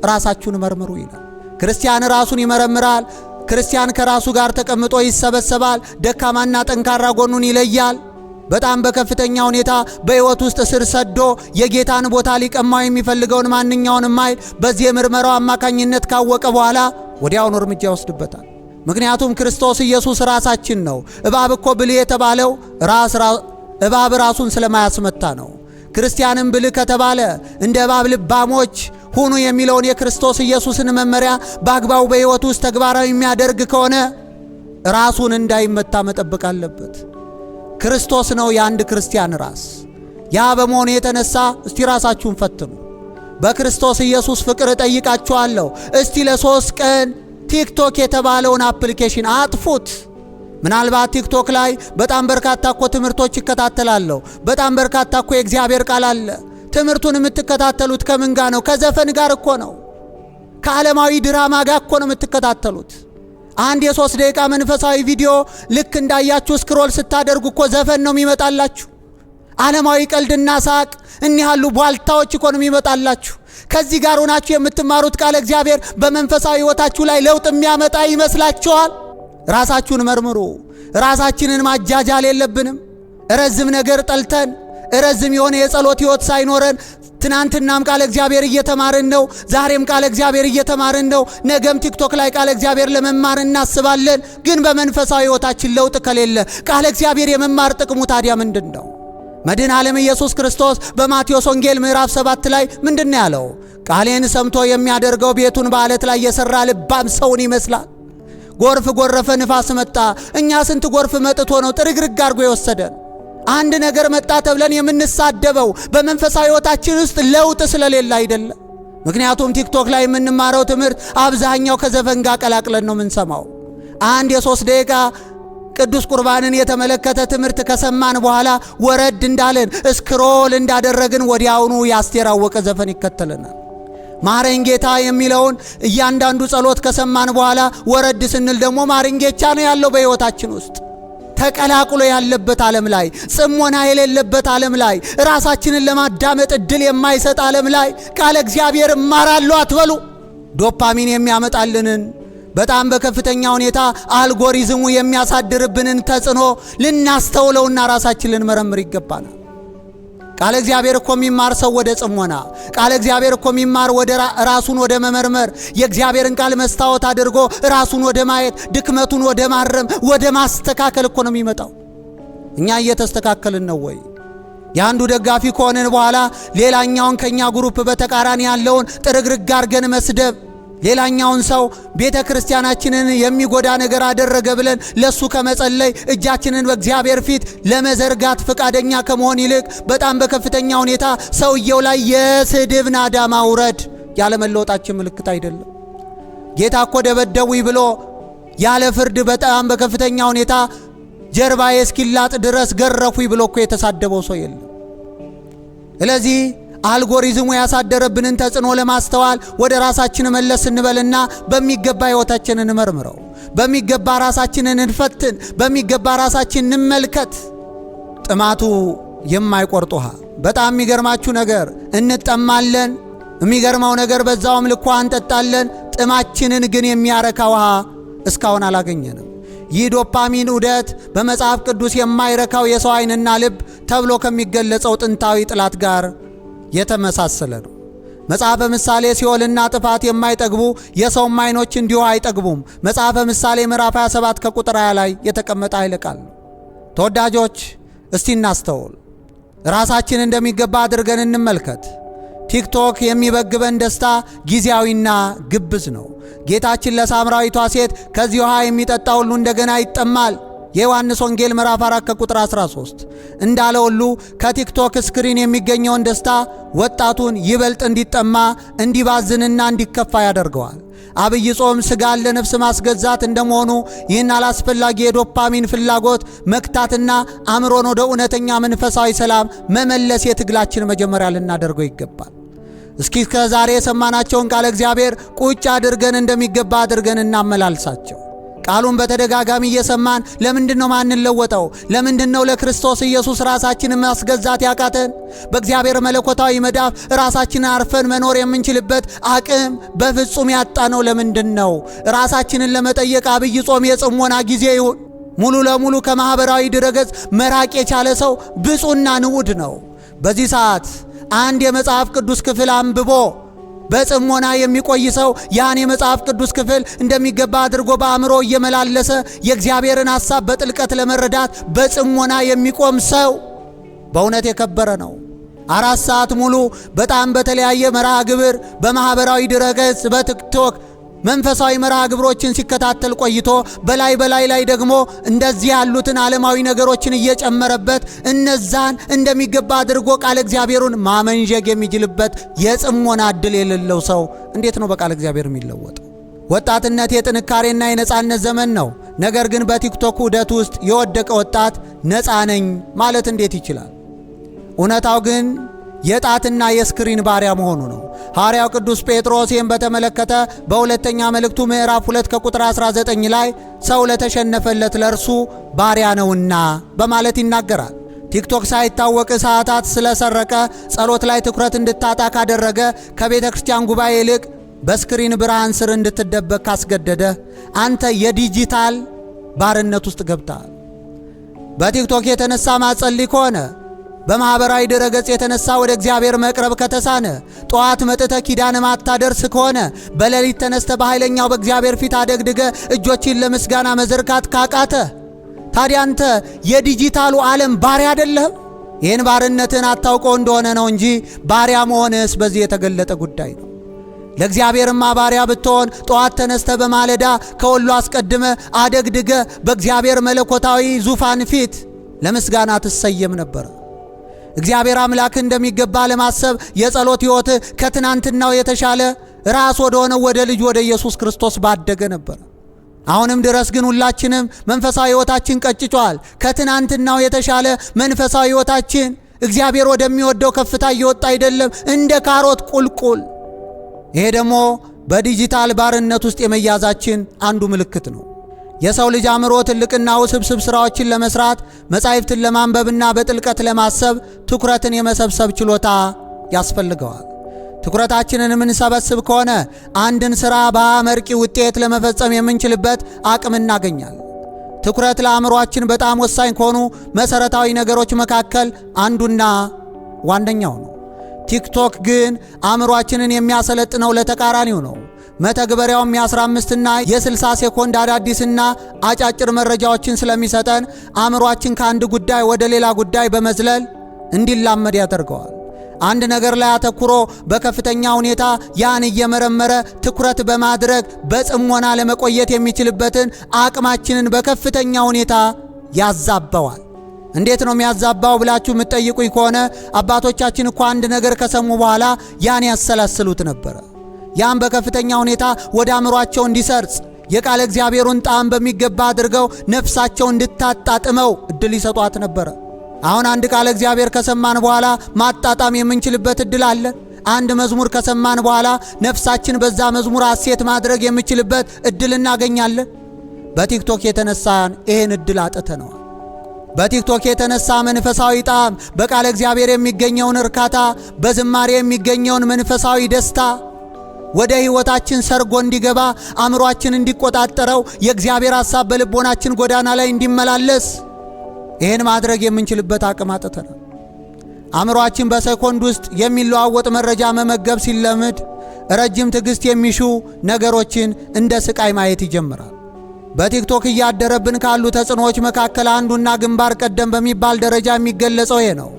ራሳችሁን መርምሩ ይላል። ክርስቲያን ራሱን ይመረምራል። ክርስቲያን ከራሱ ጋር ተቀምጦ ይሰበሰባል። ደካማና ጠንካራ ጎኑን ይለያል። በጣም በከፍተኛ ሁኔታ በሕይወት ውስጥ ስር ሰዶ የጌታን ቦታ ሊቀማው የሚፈልገውን ማንኛውንም ኃይል በዚህ የምርመራው አማካኝነት ካወቀ በኋላ ወዲያውኑ እርምጃ ይወስድበታል። ምክንያቱም ክርስቶስ ኢየሱስ ራሳችን ነው። እባብ እኮ ብልህ የተባለው ራስ እባብ ራሱን ስለማያስመታ ነው። ክርስቲያንም ብልህ ከተባለ እንደ እባብ ልባሞች ሁኑ የሚለውን የክርስቶስ ኢየሱስን መመሪያ በአግባቡ በሕይወቱ ውስጥ ተግባራዊ የሚያደርግ ከሆነ ራሱን እንዳይመታ መጠበቅ አለበት። ክርስቶስ ነው የአንድ ክርስቲያን ራስ። ያ በመሆኑ የተነሳ እስቲ ራሳችሁን ፈትኑ። በክርስቶስ ኢየሱስ ፍቅር እጠይቃችኋለሁ። እስቲ ለ3 ቀን ቲክቶክ የተባለውን application አጥፉት። ምናልባት ቲክቶክ ላይ በጣም በርካታ እኮ ትምህርቶች እከታተላለሁ፣ በጣም በርካታ እኮ የእግዚአብሔር ቃል አለ። ትምህርቱን የምትከታተሉት ከምን ጋር ነው? ከዘፈን ጋር እኮ ነው። ከዓለማዊ ድራማ ጋር እኮ ነው የምትከታተሉት። አንድ የ3 ደቂቃ መንፈሳዊ ቪዲዮ ልክ እንዳያችሁ scroll ስታደርጉ እኮ ዘፈን ነው የሚመጣላችሁ። ዓለማዊ ቀልድና ሳቅ፣ እኒህ ያሉ ቧልታዎች እኮ ነው የሚመጣላችሁ። ከዚህ ጋር ሆናችሁ የምትማሩት ቃለ እግዚአብሔር በመንፈሳዊ ሕይወታችሁ ላይ ለውጥ የሚያመጣ ይመስላችኋል? ራሳችሁን መርምሩ። ራሳችንን ማጃጃል የለብንም። ረዝም ነገር ጠልተን፣ ረዝም የሆነ የጸሎት ሕይወት ሳይኖረን፣ ትናንትናም ቃለ እግዚአብሔር እየተማርን ነው። ዛሬም ቃለ እግዚአብሔር እየተማርን ነው። ነገም ቲክቶክ ላይ ቃለ እግዚአብሔር ለመማር እናስባለን። ግን በመንፈሳዊ ሕይወታችን ለውጥ ከሌለ ቃለ እግዚአብሔር የመማር ጥቅሙ ታዲያ ምንድን ነው? መድኃኔ ዓለም ኢየሱስ ክርስቶስ በማቴዎስ ወንጌል ምዕራፍ 7 ላይ ምንድን ነው ያለው? ቃሌን ሰምቶ የሚያደርገው ቤቱን በዓለት ላይ የሠራ ልባም ሰውን ይመስላል። ጎርፍ ጎረፈ፣ ንፋስ መጣ። እኛ ስንት ጎርፍ መጥቶ ነው ጥርግርግ አድርጎ የወሰደን? አንድ ነገር መጣ ተብለን የምንሳደበው በመንፈሳዊ ሕይወታችን ውስጥ ለውጥ ስለሌለ አይደለም። ምክንያቱም ቲክቶክ ላይ የምንማረው ትምህርት አብዛኛው ከዘፈን ጋር ቀላቅለን ነው የምንሰማው። አንድ የ3 ደቂቃ ቅዱስ ቁርባንን የተመለከተ ትምህርት ከሰማን በኋላ ወረድ እንዳለን፣ scroll እንዳደረግን ወዲያውኑ የአስቴር አወቀ ዘፈን ይከተለናል። ማረኝ ጌታ የሚለውን እያንዳንዱ ጸሎት ከሰማን በኋላ ወረድ ስንል ደግሞ ማርንጌቻ ነው ያለው። በሕይወታችን ውስጥ ተቀላቅሎ ያለበት ዓለም ላይ፣ ጽሞና የሌለበት ዓለም ላይ፣ ራሳችንን ለማዳመጥ እድል የማይሰጥ ዓለም ላይ ቃለ እግዚአብሔር እማራለሁ አትበሉ። ዶፓሚን የሚያመጣልንን፣ በጣም በከፍተኛ ሁኔታ አልጎሪዝሙ የሚያሳድርብንን ተጽዕኖ ልናስተውለውና ራሳችን ልንመረምር ይገባናል። ቃለ እግዚአብሔር እኮ የሚማር ሰው ወደ ጽሞና፣ ቃለ እግዚአብሔር እኮ የሚማር ወደ ራሱን ወደ መመርመር፣ የእግዚአብሔርን ቃል መስታወት አድርጎ ራሱን ወደ ማየት፣ ድክመቱን ወደ ማረም፣ ወደ ማስተካከል እኮ ነው የሚመጣው። እኛ እየተስተካከልን ነው ወይ? የአንዱ ደጋፊ ከሆንን በኋላ ሌላኛውን ከኛ group በተቃራኒ ያለውን ጥርግርግ አርገን መስደብ፣ ሌላኛውን ሰው ቤተ ክርስቲያናችንን የሚጎዳ ነገር አደረገ ብለን ለሱ ከመጸለይ፣ እጃችንን በእግዚአብሔር ፊት ለመዘርጋት ፈቃደኛ ከመሆን ይልቅ በጣም በከፍተኛ ሁኔታ ሰውየው ላይ የስድብ ናዳ ማውረድ ያለመለወጣችን ምልክት አይደለም? ጌታ እኮ ደበደቡኝ ብሎ ያለ ፍርድ በጣም በከፍተኛ ሁኔታ ጀርባዬ እስኪላጥ ድረስ ገረፉኝ ብሎ እኮ የተሳደበው ሰው የለም። ስለዚህ አልጎሪዝሙ ያሳደረብንን ተጽዕኖ ለማስተዋል ወደ ራሳችን መለስ እንበልና በሚገባ ሕይወታችንን እንመርምረው። በሚገባ ራሳችንን እንፈትን። በሚገባ ራሳችንን እንመልከት። ጥማቱ የማይቆርጥ ውሃ። በጣም የሚገርማችሁ ነገር እንጠማለን። የሚገርመው ነገር በዛውም ልኳ እንጠጣለን። ጥማችንን ግን የሚያረካ ውሃ እስካሁን አላገኘንም። ይህ ዶፓሚን ዑደት በመጽሐፍ ቅዱስ የማይረካው የሰው ዓይንና ልብ ተብሎ ከሚገለጸው ጥንታዊ ጠላት ጋር የተመሳሰለ ነው። መጽሐፈ ምሳሌ ሲኦልና ጥፋት የማይጠግቡ የሰውም ዓይኖች እንዲሁ አይጠግቡም። መጽሐፈ ምሳሌ ምዕራፍ 27 ከቁጥር 20 ላይ የተቀመጠ ኃይለ ቃል ነው። ተወዳጆች፣ እስቲ እናስተውል። ራሳችን እንደሚገባ አድርገን እንመልከት። ቲክቶክ የሚበግበን ደስታ ጊዜያዊና ግብዝ ነው። ጌታችን ለሳምራዊቷ ሴት ከዚህ ውሃ የሚጠጣ ሁሉ እንደገና ይጠማል፣ የዮሐንስ ወንጌል ምዕራፍ 4 ከቁጥር 13 እንዳለ ሁሉ ከቲክቶክ screen የሚገኘውን ደስታ ወጣቱን ይበልጥ እንዲጠማ፣ እንዲባዝንና እንዲከፋ ያደርገዋል። አብይ ጾም ስጋን ለነፍስ ማስገዛት እንደመሆኑ ይህን አላስፈላጊ የዶፓሚን ፍላጎት መግታትና አእምሮን ወደ እውነተኛ መንፈሳዊ ሰላም መመለስ የትግላችን መጀመሪያ ልናደርገው ይገባል። እስኪ ከዛሬ የሰማናቸውን ቃለ እግዚአብሔር ቁጭ አድርገን እንደሚገባ አድርገን እናመላልሳቸው። ቃሉን በተደጋጋሚ እየሰማን ለምንድን ነው ማንለወጠው? ለምንድን ነው ለክርስቶስ ኢየሱስ ራሳችንን ማስገዛት ያቃተን? በእግዚአብሔር መለኮታዊ መዳፍ ራሳችንን አርፈን መኖር የምንችልበት አቅም በፍጹም ያጣነው ለምንድን ነው? ራሳችንን ለመጠየቅ አብይ ጾም የጽሞና ጊዜ ይሁን። ሙሉ ለሙሉ ከማኅበራዊ ድረገጽ መራቅ የቻለ ሰው ብፁዕና ንዑድ ነው። በዚህ ሰዓት አንድ የመጽሐፍ ቅዱስ ክፍል አንብቦ በጽሞና የሚቆይ ሰው ያን የመጽሐፍ ቅዱስ ክፍል እንደሚገባ አድርጎ በአእምሮ እየመላለሰ የእግዚአብሔርን ሐሳብ በጥልቀት ለመረዳት በጽሞና የሚቆም ሰው በእውነት የከበረ ነው። 4 ሰዓት ሙሉ በጣም በተለያየ መርሃ ግብር፣ በማኅበራዊ ድረገጽ፣ በቲክቶክ መንፈሳዊ መርሃ ግብሮችን ሲከታተል ቆይቶ በላይ በላይ ላይ ደግሞ እንደዚህ ያሉትን ዓለማዊ ነገሮችን እየጨመረበት እነዛን እንደሚገባ አድርጎ ቃለ እግዚአብሔሩን ማመንዠግ የሚችልበት የጽሞና ዕድል የሌለው ሰው እንዴት ነው በቃለ እግዚአብሔር የሚለወጠው? ወጣትነት የጥንካሬና የነጻነት ዘመን ነው። ነገር ግን በቲክቶክ ዑደት ውስጥ የወደቀ ወጣት ነፃ ነኝ ማለት እንዴት ይችላል? እውነታው ግን የጣትና የ screen ባሪያ መሆኑ ነው። ሐዋርያው ቅዱስ ጴጥሮስ ይህን በተመለከተ በሁለተኛ መልእክቱ ምዕራፍ 2 ከቁጥር 19 ላይ ሰው ለተሸነፈለት ለእርሱ ባሪያ ነውና በማለት ይናገራል። ቲክቶክ ሳይታወቅ ሰዓታት ስለሰረቀ፣ ጸሎት ላይ ትኩረት እንድታጣ ካደረገ፣ ከቤተ ክርስቲያን ጉባኤ ይልቅ በ screen ብርሃን ስር እንድትደበቅ ካስገደደ አንተ የዲጂታል ባርነት ውስጥ ገብተሃል። በቲክቶክ የተነሳ ማትጸልይ ከሆነ፣ በማኅበራዊ ድረገጽ የተነሳ ወደ እግዚአብሔር መቅረብ ከተሳነ፣ ጠዋት መጥተ ኪዳን ማታደርስ ከሆነ፣ በሌሊት ተነስተ በኃይለኛው በእግዚአብሔር ፊት አደግድገ እጆችን ለምስጋና መዘርጋት ካቃተ፣ ታዲያ አንተ የዲጂታሉ ዓለም ባሪያ አይደለህም? ይህን ባርነትን አታውቀው እንደሆነ ነው እንጂ ባሪያ መሆንስ በዚህ የተገለጠ ጉዳይ ነው። ለእግዚአብሔርማ ባሪያ ብትሆን ጠዋት ተነስተ በማለዳ ከሁሉ አስቀድመ አደግድገ በእግዚአብሔር መለኮታዊ ዙፋን ፊት ለምስጋና ትሰየም ነበር። እግዚአብሔር አምላክ እንደሚገባ ለማሰብ የጸሎት ሕይወት ከትናንትናው የተሻለ ራስ ወደ ሆነው ወደ ልጅ ወደ ኢየሱስ ክርስቶስ ባደገ ነበር። አሁንም ድረስ ግን ሁላችንም መንፈሳዊ ሕይወታችን ቀጭጯል። ከትናንትናው የተሻለ መንፈሳዊ ሕይወታችን እግዚአብሔር ወደሚወደው ከፍታ እየወጣ አይደለም፣ እንደ ካሮት ቁልቁል። ይሄ ደግሞ በዲጂታል ባርነት ውስጥ የመያዛችን አንዱ ምልክት ነው። የሰው ልጅ አእምሮ ትልቅና ውስብስብ ስራዎችን ለመስራት፣ መጻሕፍትን ለማንበብና በጥልቀት ለማሰብ ትኩረትን የመሰብሰብ ችሎታ ያስፈልገዋል። ትኩረታችንን የምንሰበስብ ከሆነ አንድን ሥራ በአመርቂ ውጤት ለመፈጸም የምንችልበት አቅም እናገኛለን። ትኩረት ለአእምሯችን በጣም ወሳኝ ከሆኑ መሠረታዊ ነገሮች መካከል አንዱና ዋነኛው ነው። ቲክቶክ ግን አእምሯችንን የሚያሰለጥነው ለተቃራኒው ነው። መተግበሪያውም የ15ና የ60 ሴኮንድ አዳዲስና አጫጭር መረጃዎችን ስለሚሰጠን አእምሯችን ከአንድ ጉዳይ ወደ ሌላ ጉዳይ በመዝለል እንዲላመድ ያደርገዋል። አንድ ነገር ላይ አተኩሮ በከፍተኛ ሁኔታ ያን እየመረመረ ትኩረት በማድረግ በጽሞና ለመቆየት የሚችልበትን አቅማችንን በከፍተኛ ሁኔታ ያዛባዋል። እንዴት ነው የሚያዛባው ብላችሁ የምትጠይቁኝ ከሆነ አባቶቻችን እኮ አንድ ነገር ከሰሙ በኋላ ያን ያሰላስሉት ነበረ። ያን በከፍተኛ ሁኔታ ወደ አእምሯቸው እንዲሰርጽ፣ የቃለ እግዚአብሔሩን ጣዕም በሚገባ አድርገው ነፍሳቸው እንድታጣጥመው እድል ይሰጧት ነበረ። አሁን አንድ ቃለ እግዚአብሔር ከሰማን በኋላ ማጣጣም የምንችልበት እድል አለ። አንድ መዝሙር ከሰማን በኋላ ነፍሳችን በዛ መዝሙር ሐሴት ማድረግ የምችልበት እድል እናገኛለን። በቲክቶክ የተነሳን ይህን እድል አጥተነዋል። በቲክቶክ የተነሳ መንፈሳዊ ጣዕም፣ በቃለ እግዚአብሔር የሚገኘውን እርካታ፣ በዝማሬ የሚገኘውን መንፈሳዊ ደስታ ወደ ሕይወታችን ሰርጎ እንዲገባ፣ አእምሯችን እንዲቆጣጠረው፣ የእግዚአብሔር ሐሳብ በልቦናችን ጎዳና ላይ እንዲመላለስ ይህን ማድረግ የምንችልበት አቅም አጥተናል። አእምሯችን በሰኮንድ ውስጥ የሚለዋወጥ መረጃ መመገብ ሲለምድ ረጅም ትዕግሥት የሚሹ ነገሮችን እንደ ስቃይ ማየት ይጀምራል። በቲክቶክ እያደረብን ካሉ ተጽዕኖዎች መካከል አንዱና ግንባር ቀደም በሚባል ደረጃ የሚገለጸው ይሄ ነው።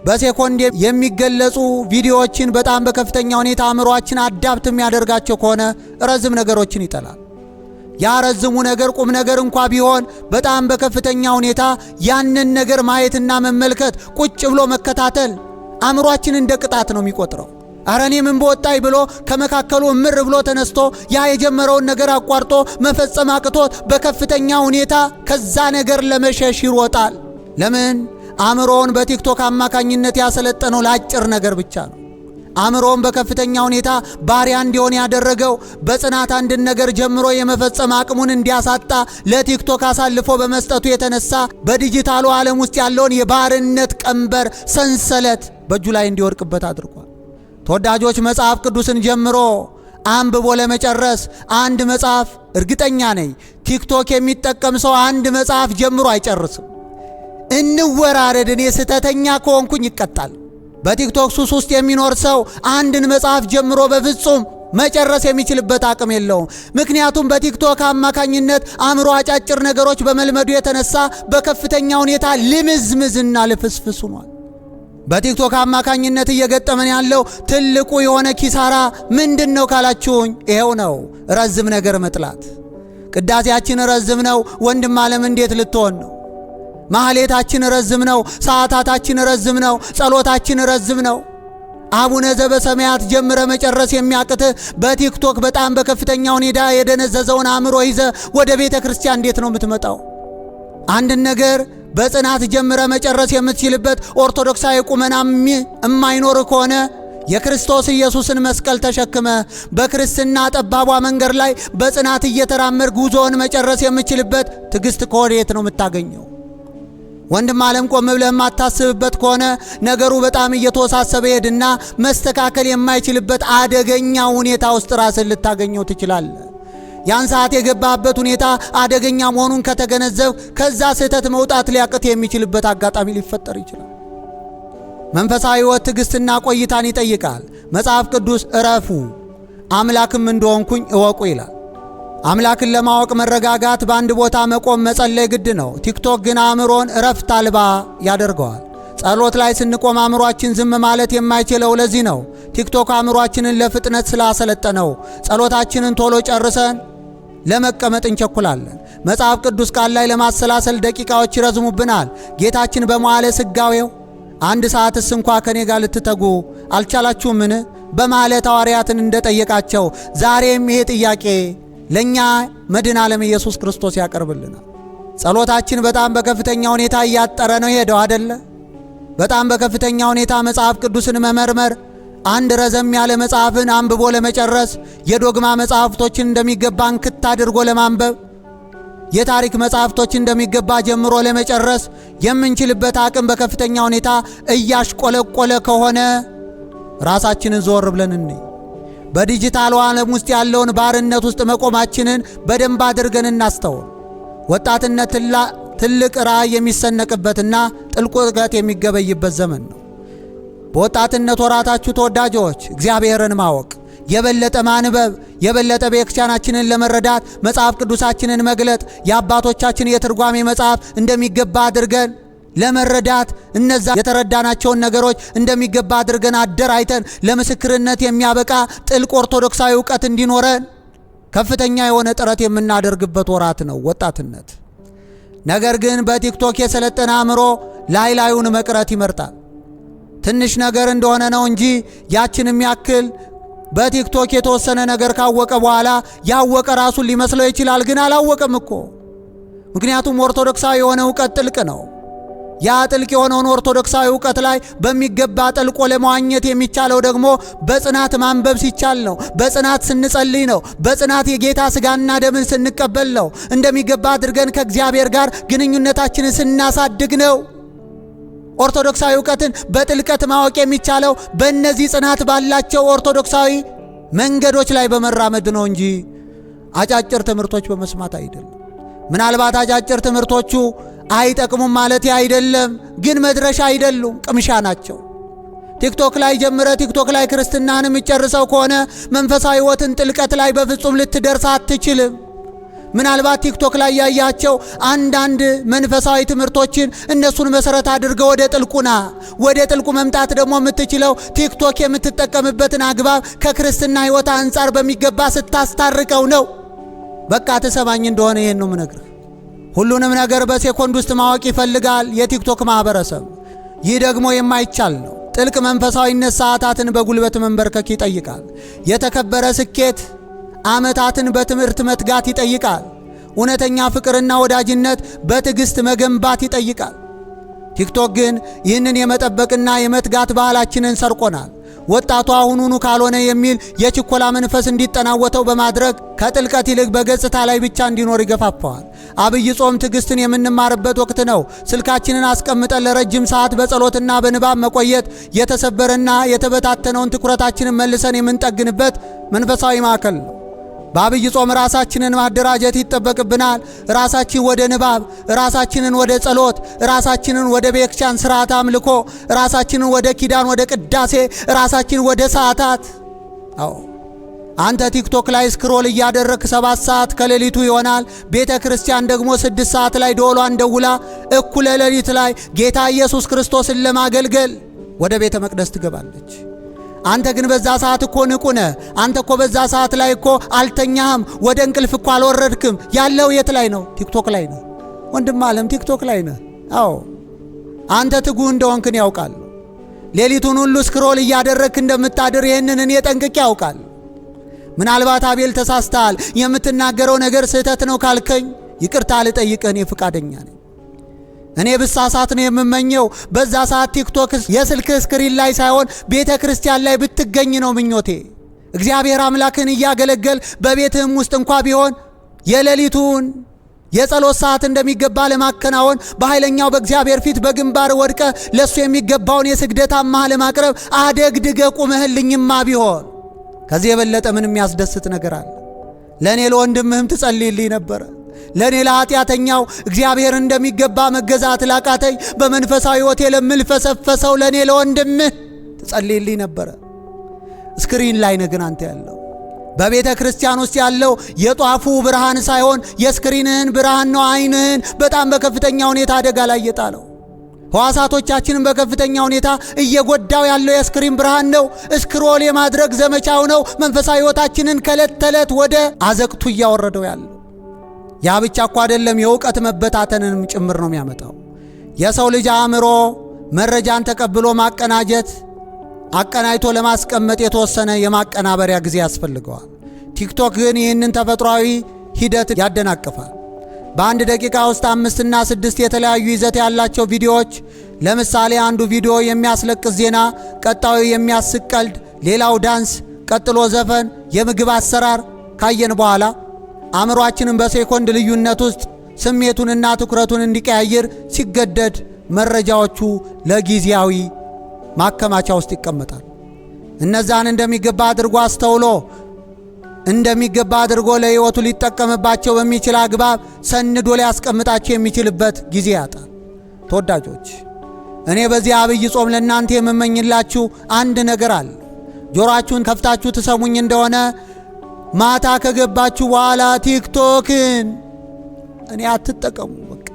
በሴኮንድ የሚገለጹ ቪዲዮዎችን በጣም በከፍተኛ ሁኔታ አእምሯችን adapt የሚያደርጋቸው ከሆነ ረዝም ነገሮችን ይጠላል። ያ ረዝሙ ነገር ቁም ነገር እንኳ ቢሆን በጣም በከፍተኛ ሁኔታ ያንን ነገር ማየትና መመልከት፣ ቁጭ ብሎ መከታተል አእምሯችን እንደ ቅጣት ነው የሚቆጥረው። አረ እኔ ምን በወጣኝ ብሎ ከመካከሉ እምር ብሎ ተነስቶ ያ የጀመረውን ነገር አቋርጦ መፈጸም አቅቶት በከፍተኛ ሁኔታ ከዛ ነገር ለመሸሽ ይሮጣል። ለምን? አእምሮውን በቲክቶክ አማካኝነት ያሰለጠነው ለአጭር ነገር ብቻ ነው። አእምሮውን በከፍተኛ ሁኔታ ባሪያ እንዲሆን ያደረገው፣ በጽናት አንድን ነገር ጀምሮ የመፈጸም አቅሙን እንዲያሳጣ ለቲክቶክ አሳልፎ በመስጠቱ የተነሳ በዲጂታሉ ዓለም ውስጥ ያለውን የባርነት ቀንበር ሰንሰለት በእጁ ላይ እንዲወድቅበት አድርጓል። ተወዳጆች፣ መጽሐፍ ቅዱስን ጀምሮ አንብቦ ለመጨረስ አንድ መጽሐፍ፣ እርግጠኛ ነኝ ቲክቶክ የሚጠቀም ሰው አንድ መጽሐፍ ጀምሮ አይጨርስም። እንወራረድ፣ እኔ ስህተተኛ ከሆንኩኝ ይቀጣል። በቲክቶክ ሱስ ውስጥ የሚኖር ሰው አንድን መጽሐፍ ጀምሮ በፍጹም መጨረስ የሚችልበት አቅም የለውም። ምክንያቱም በቲክቶክ አማካኝነት አእምሮ አጫጭር ነገሮች በመልመዱ የተነሳ በከፍተኛ ሁኔታ ልምዝምዝና ልፍስፍስ ሆኗል። በቲክቶክ አማካኝነት እየገጠመን ያለው ትልቁ የሆነ ኪሳራ ምንድን ነው ካላችሁኝ፣ ይሄው ነው፣ ረዝም ነገር መጥላት። ቅዳሴያችን ረዝም ነው፣ ወንድም ዓለም እንዴት ልትሆን ነው? ማህሌታችን ረዝም ነው፣ ሰዓታታችን ረዝም ነው፣ ጸሎታችን ረዝም ነው። አቡነ ዘበሰማያት ጀምረ መጨረስ የሚያቅትህ፣ በቲክቶክ በጣም በከፍተኛ ሁኔታ የደነዘዘውን አእምሮ ይዘ ወደ ቤተ ክርስቲያን እንዴት ነው የምትመጣው? አንድን ነገር በጽናት ጀምረ መጨረስ የምትችልበት ኦርቶዶክሳዊ ቁመና የማይኖር ከሆነ፣ የክርስቶስ ኢየሱስን መስቀል ተሸክመ በክርስትና ጠባቧ መንገድ ላይ በጽናት እየተራመድ ጉዞውን መጨረስ የምችልበት ትዕግስት ከወዴት ነው የምታገኘው? ወንድም ዓለም፣ ቆም ብለህ የማታስብበት ከሆነ ነገሩ በጣም እየተወሳሰበ ሄድና መስተካከል የማይችልበት አደገኛ ሁኔታ ውስጥ ራስን ልታገኘው ትችላለህ። ያን ሰዓት የገባበት ሁኔታ አደገኛ መሆኑን ከተገነዘብ ከዛ ስህተት መውጣት ሊያቅት የሚችልበት አጋጣሚ ሊፈጠር ይችላል። መንፈሳዊ ሕይወት ትዕግስትና ቆይታን ይጠይቃል። መጽሐፍ ቅዱስ እረፉ አምላክም እንደሆንኩኝ እወቁ ይላል። አምላክን ለማወቅ መረጋጋት፣ በአንድ ቦታ መቆም፣ መጸለይ ግድ ነው። ቲክቶክ ግን አእምሮን እረፍት አልባ ያደርገዋል። ጸሎት ላይ ስንቆም አእምሯችን ዝም ማለት የማይችለው ለዚህ ነው። ቲክቶክ አእምሯችንን ለፍጥነት ስላሰለጠነው ጸሎታችንን ቶሎ ጨርሰን ለመቀመጥ እንቸኩላለን። መጽሐፍ ቅዱስ ቃል ላይ ለማሰላሰል ደቂቃዎች ይረዝሙብናል። ጌታችን በመዋዕለ ሥጋዌው "አንድ ሰዓትስ እንኳ ከኔ ጋር ልትተጉ አልቻላችሁምን?" በማለት ሐዋርያትን እንደጠየቃቸው ዛሬም ይሄ ጥያቄ ለእኛ መድኃኔ ዓለም ኢየሱስ ክርስቶስ ያቀርብልናል። ጸሎታችን በጣም በከፍተኛ ሁኔታ እያጠረ ነው ሄደው አደለ? በጣም በከፍተኛ ሁኔታ መጽሐፍ ቅዱስን መመርመር፣ አንድ ረዘም ያለ መጽሐፍን አንብቦ ለመጨረስ፣ የዶግማ መጽሐፍቶችን እንደሚገባ እንክት አድርጎ ለማንበብ፣ የታሪክ መጽሐፍቶችን እንደሚገባ ጀምሮ ለመጨረስ የምንችልበት አቅም በከፍተኛ ሁኔታ እያሽቆለቆለ ከሆነ ራሳችንን ዞር ብለን እንይ። በዲጂታሉ ዓለም ውስጥ ያለውን ባርነት ውስጥ መቆማችንን በደንብ አድርገን እናስተውል። ወጣትነት ትልቅ ራዕይ የሚሰነቅበትና ጥልቅ እውቀት የሚገበይበት ዘመን ነው። በወጣትነት ወራታችሁ ተወዳጆች፣ እግዚአብሔርን ማወቅ፣ የበለጠ ማንበብ፣ የበለጠ ቤተክርስቲያናችንን ለመረዳት መጽሐፍ ቅዱሳችንን መግለጥ፣ የአባቶቻችን የትርጓሜ መጽሐፍ እንደሚገባ አድርገን ለመረዳት፣ እነዛ የተረዳናቸውን ነገሮች እንደሚገባ አድርገን አደራጅተን ለምስክርነት የሚያበቃ ጥልቅ ኦርቶዶክሳዊ እውቀት እንዲኖረን ከፍተኛ የሆነ ጥረት የምናደርግበት ወራት ነው ወጣትነት። ነገር ግን በቲክቶክ የሰለጠነ አእምሮ ላይ ላዩን መቅረት ይመርጣል። ትንሽ ነገር እንደሆነ ነው እንጂ ያችን የሚያክል በቲክቶክ የተወሰነ ነገር ካወቀ በኋላ ያወቀ ራሱን ሊመስለው ይችላል፣ ግን አላወቀም እኮ። ምክንያቱም ኦርቶዶክሳዊ የሆነ እውቀት ጥልቅ ነው። ያ ጥልቅ የሆነውን ኦርቶዶክሳዊ እውቀት ላይ በሚገባ ጠልቆ ለመዋኘት የሚቻለው ደግሞ በጽናት ማንበብ ሲቻል ነው። በጽናት ስንጸልይ ነው። በጽናት የጌታ ስጋና ደምን ስንቀበል ነው። እንደሚገባ አድርገን ከእግዚአብሔር ጋር ግንኙነታችንን ስናሳድግ ነው። ኦርቶዶክሳዊ እውቀትን በጥልቀት ማወቅ የሚቻለው በእነዚህ ጽናት ባላቸው ኦርቶዶክሳዊ መንገዶች ላይ በመራመድ ነው እንጂ አጫጭር ትምህርቶች በመስማት አይደለም። ምናልባት አጫጭር ትምህርቶቹ አይጠቅሙም ማለት አይደለም፣ ግን መድረሻ አይደሉም፣ ቅምሻ ናቸው። ቲክቶክ ላይ ጀምረህ ቲክቶክ ላይ ክርስትናህን የምትጨርሰው ከሆነ መንፈሳዊ ሕይወትን ጥልቀት ላይ በፍጹም ልትደርስ አትችልም። ምናልባት ቲክቶክ ላይ ያያቸው አንዳንድ መንፈሳዊ ትምህርቶችን እነሱን መሰረት አድርገው ወደ ጥልቁና ወደ ጥልቁ መምጣት ደግሞ የምትችለው ቲክቶክ የምትጠቀምበትን አግባብ ከክርስትና ሕይወት አንጻር በሚገባ ስታስታርቀው ነው። በቃ ትሰማኝ እንደሆነ ይህን ነው የምነግርህ። ሁሉንም ነገር በሴኮንድ ውስጥ ማወቅ ይፈልጋል የቲክቶክ ማህበረሰብ። ይህ ደግሞ የማይቻል ነው። ጥልቅ መንፈሳዊነት ሰዓታትን በጉልበት መንበርከክ ይጠይቃል። የተከበረ ስኬት ዓመታትን በትምህርት መትጋት ይጠይቃል። እውነተኛ ፍቅርና ወዳጅነት በትዕግሥት መገንባት ይጠይቃል። ቲክቶክ ግን ይህንን የመጠበቅና የመትጋት ባህላችንን ሰርቆናል። ወጣቱ አሁኑኑ ካልሆነ የሚል የችኮላ መንፈስ እንዲጠናወተው በማድረግ ከጥልቀት ይልቅ በገጽታ ላይ ብቻ እንዲኖር ይገፋፋዋል። አብይ ጾም ትዕግስትን የምንማርበት ወቅት ነው። ስልካችንን አስቀምጠን ለረጅም ሰዓት በጸሎትና በንባብ መቆየት የተሰበረና የተበታተነውን ትኩረታችንን መልሰን የምንጠግንበት መንፈሳዊ ማዕከል ነው። በአብይ ጾም ራሳችንን ማደራጀት ይጠበቅብናል። ራሳችን ወደ ንባብ፣ ራሳችንን ወደ ጸሎት፣ ራሳችንን ወደ ቤተክርስቲያን ስርዓት አምልኮ፣ ራሳችንን ወደ ኪዳን፣ ወደ ቅዳሴ፣ ራሳችንን ወደ ሰዓታት። አዎ አንተ ቲክቶክ ላይ scroll እያደረግክ 7 ሰዓት ከሌሊቱ ይሆናል። ቤተ ክርስቲያን ደግሞ 6 ሰዓት ላይ ደወሏን ደውላ እኩለ ሌሊት ላይ ጌታ ኢየሱስ ክርስቶስን ለማገልገል ወደ ቤተ መቅደስ ትገባለች። አንተ ግን በዛ ሰዓት እኮ ንቁ ነህ። አንተ እኮ በዛ ሰዓት ላይ እኮ አልተኛህም፣ ወደ እንቅልፍ እኮ አልወረድክም። ያለው የት ላይ ነው? ቲክቶክ ላይ ነው። ወንድም ዓለም ቲክቶክ ላይ ነህ። አዎ አንተ ትጉህ እንደሆንክን ያውቃል። ሌሊቱን ሁሉ scroll እያደረግክ እንደምታድር ይህንን እኔ ጠንቅቄ ያውቃል። ምናልባት አቤል ተሳስተሃል፣ የምትናገረው ነገር ስህተት ነው ካልከኝ ይቅርታ ልጠይቅህ እኔ ፍቃደኛ ነኝ። እኔ ብሳሳት ነው የምመኘው። በዛ ሰዓት ቲክቶክ የስልክ screen ላይ ሳይሆን ቤተ ክርስቲያን ላይ ብትገኝ ነው ምኞቴ። እግዚአብሔር አምላክን እያገለገል በቤትህም ውስጥ እንኳ ቢሆን የሌሊቱን የጸሎት ሰዓት እንደሚገባ ለማከናወን በኃይለኛው በእግዚአብሔር ፊት በግንባር ወድቀ ለእሱ የሚገባውን የስግደት አማህ ለማቅረብ አደግድገ ቁመህልኝማ ቢሆን ከዚህ የበለጠ ምን የሚያስደስት ነገር አለ? ለእኔ ለወንድምህም ትጸልይልኝ ነበረ። ለእኔ ለኃጢአተኛው እግዚአብሔር እንደሚገባ መገዛት ላቃተኝ በመንፈሳዊ ሕይወቴ ለምልፈሰፈሰው ለእኔ ለወንድምህ ትጸልይልኝ ነበረ። screen ላይ ነህ ግን አንተ ያለው በቤተ ክርስቲያን ውስጥ ያለው የጧፉ ብርሃን ሳይሆን የ screen ህን ብርሃን ነው። ዓይንህን በጣም በከፍተኛ ሁኔታ አደጋ ላይ የጣለው ሕዋሳቶቻችንን በከፍተኛ ሁኔታ እየጎዳው ያለው የ screen ብርሃን ነው። scroll የማድረግ ዘመቻው ነው መንፈሳዊ ሕይወታችንን ከዕለት ተዕለት ወደ አዘቅቱ እያወረደው ያለው። ያ ብቻ እኮ አይደለም፣ የእውቀት መበታተንንም ጭምር ነው የሚያመጣው። የሰው ልጅ አእምሮ መረጃን ተቀብሎ ማቀናጀት አቀናጅቶ ለማስቀመጥ የተወሰነ የማቀናበሪያ ጊዜ ያስፈልገዋል። ቲክቶክ ግን ይህንን ተፈጥሯዊ ሂደት ያደናቅፋል። በአንድ ደቂቃ ውስጥ 5 እና 6 የተለያዩ ይዘት ያላቸው ቪዲዮዎች፣ ለምሳሌ አንዱ ቪዲዮ የሚያስለቅስ ዜና፣ ቀጣዩ የሚያስቅ ቀልድ፣ ሌላው ዳንስ፣ ቀጥሎ ዘፈን፣ የምግብ አሰራር ካየን በኋላ አእምሯችንን በሴኮንድ ልዩነት ውስጥ ስሜቱንና ትኩረቱን እንዲቀያይር ሲገደድ መረጃዎቹ ለጊዜያዊ ማከማቻ ውስጥ ይቀመጣል። እነዛን እንደሚገባ አድርጎ አስተውሎ እንደሚገባ አድርጎ ለሕይወቱ ሊጠቀምባቸው በሚችል አግባብ ሰንዶ ሊያስቀምጣቸው የሚችልበት ጊዜ ያጣል። ተወዳጆች፣ እኔ በዚህ አብይ ጾም ለእናንተ የምመኝላችሁ አንድ ነገር አለ። ጆሮአችሁን ከፍታችሁ ትሰሙኝ እንደሆነ ማታ ከገባችሁ በኋላ ቲክቶክን እኔ አትጠቀሙ። በቃ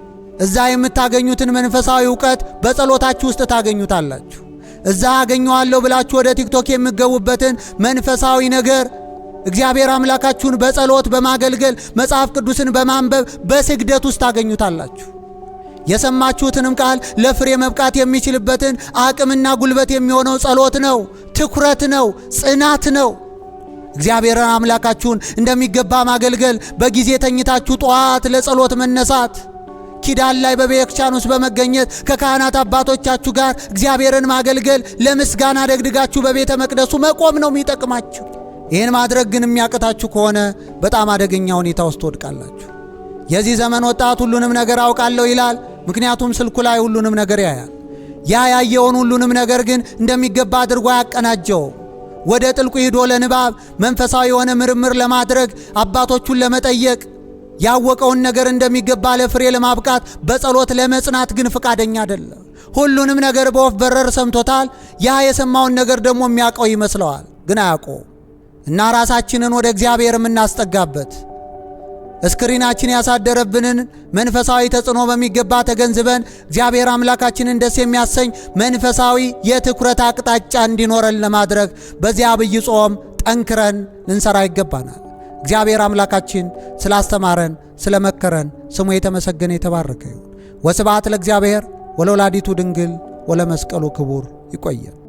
እዛ የምታገኙትን መንፈሳዊ እውቀት በጸሎታችሁ ውስጥ ታገኙታላችሁ። እዛ አገኘዋለሁ ብላችሁ ወደ ቲክቶክ የምትገቡበትን መንፈሳዊ ነገር እግዚአብሔር አምላካችሁን በጸሎት በማገልገል መጽሐፍ ቅዱስን በማንበብ በስግደት ውስጥ ታገኙታላችሁ። የሰማችሁትንም ቃል ለፍሬ መብቃት የሚችልበትን አቅምና ጉልበት የሚሆነው ጸሎት ነው፣ ትኩረት ነው፣ ጽናት ነው። እግዚአብሔርን አምላካችሁን እንደሚገባ ማገልገል፣ በጊዜ ተኝታችሁ ጠዋት ለጸሎት መነሳት፣ ኪዳን ላይ በቤተክርስቲያን ውስጥ በመገኘት ከካህናት አባቶቻችሁ ጋር እግዚአብሔርን ማገልገል፣ ለምስጋና ደግድጋችሁ በቤተ መቅደሱ መቆም ነው የሚጠቅማችሁ። ይህን ማድረግ ግን የሚያቅታችሁ ከሆነ በጣም አደገኛ ሁኔታ ውስጥ ትወድቃላችሁ። የዚህ ዘመን ወጣት ሁሉንም ነገር አውቃለሁ ይላል። ምክንያቱም ስልኩ ላይ ሁሉንም ነገር ያያል። ያ ያየውን ሁሉንም ነገር ግን እንደሚገባ አድርጎ አያቀናጀው። ወደ ጥልቁ ሂዶ ለንባብ መንፈሳዊ የሆነ ምርምር ለማድረግ አባቶቹን ለመጠየቅ ያወቀውን ነገር እንደሚገባ ለፍሬ ለማብቃት በጸሎት ለመጽናት ግን ፍቃደኛ አይደለም። ሁሉንም ነገር በወፍ በረር ሰምቶታል። ያ የሰማውን ነገር ደግሞ የሚያውቀው ይመስለዋል፣ ግን አያውቀውም። እና ራሳችንን ወደ እግዚአብሔር የምናስጠጋበት፣ screen ኣችን ያሳደረብንን መንፈሳዊ ተጽዕኖ በሚገባ ተገንዝበን እግዚአብሔር አምላካችንን ደስ የሚያሰኝ መንፈሳዊ የትኩረት አቅጣጫ እንዲኖረን ለማድረግ በዚያ አብይ ጾም ጠንክረን ልንሰራ ይገባናል። እግዚአብሔር አምላካችን ስላስተማረን ስለመከረን ስሙ የተመሰገነ የተባረከ ይሁን። ወስብሐት ለእግዚአብሔር ወለወላዲቱ ድንግል ወለመስቀሉ ክቡር። ይቆየን።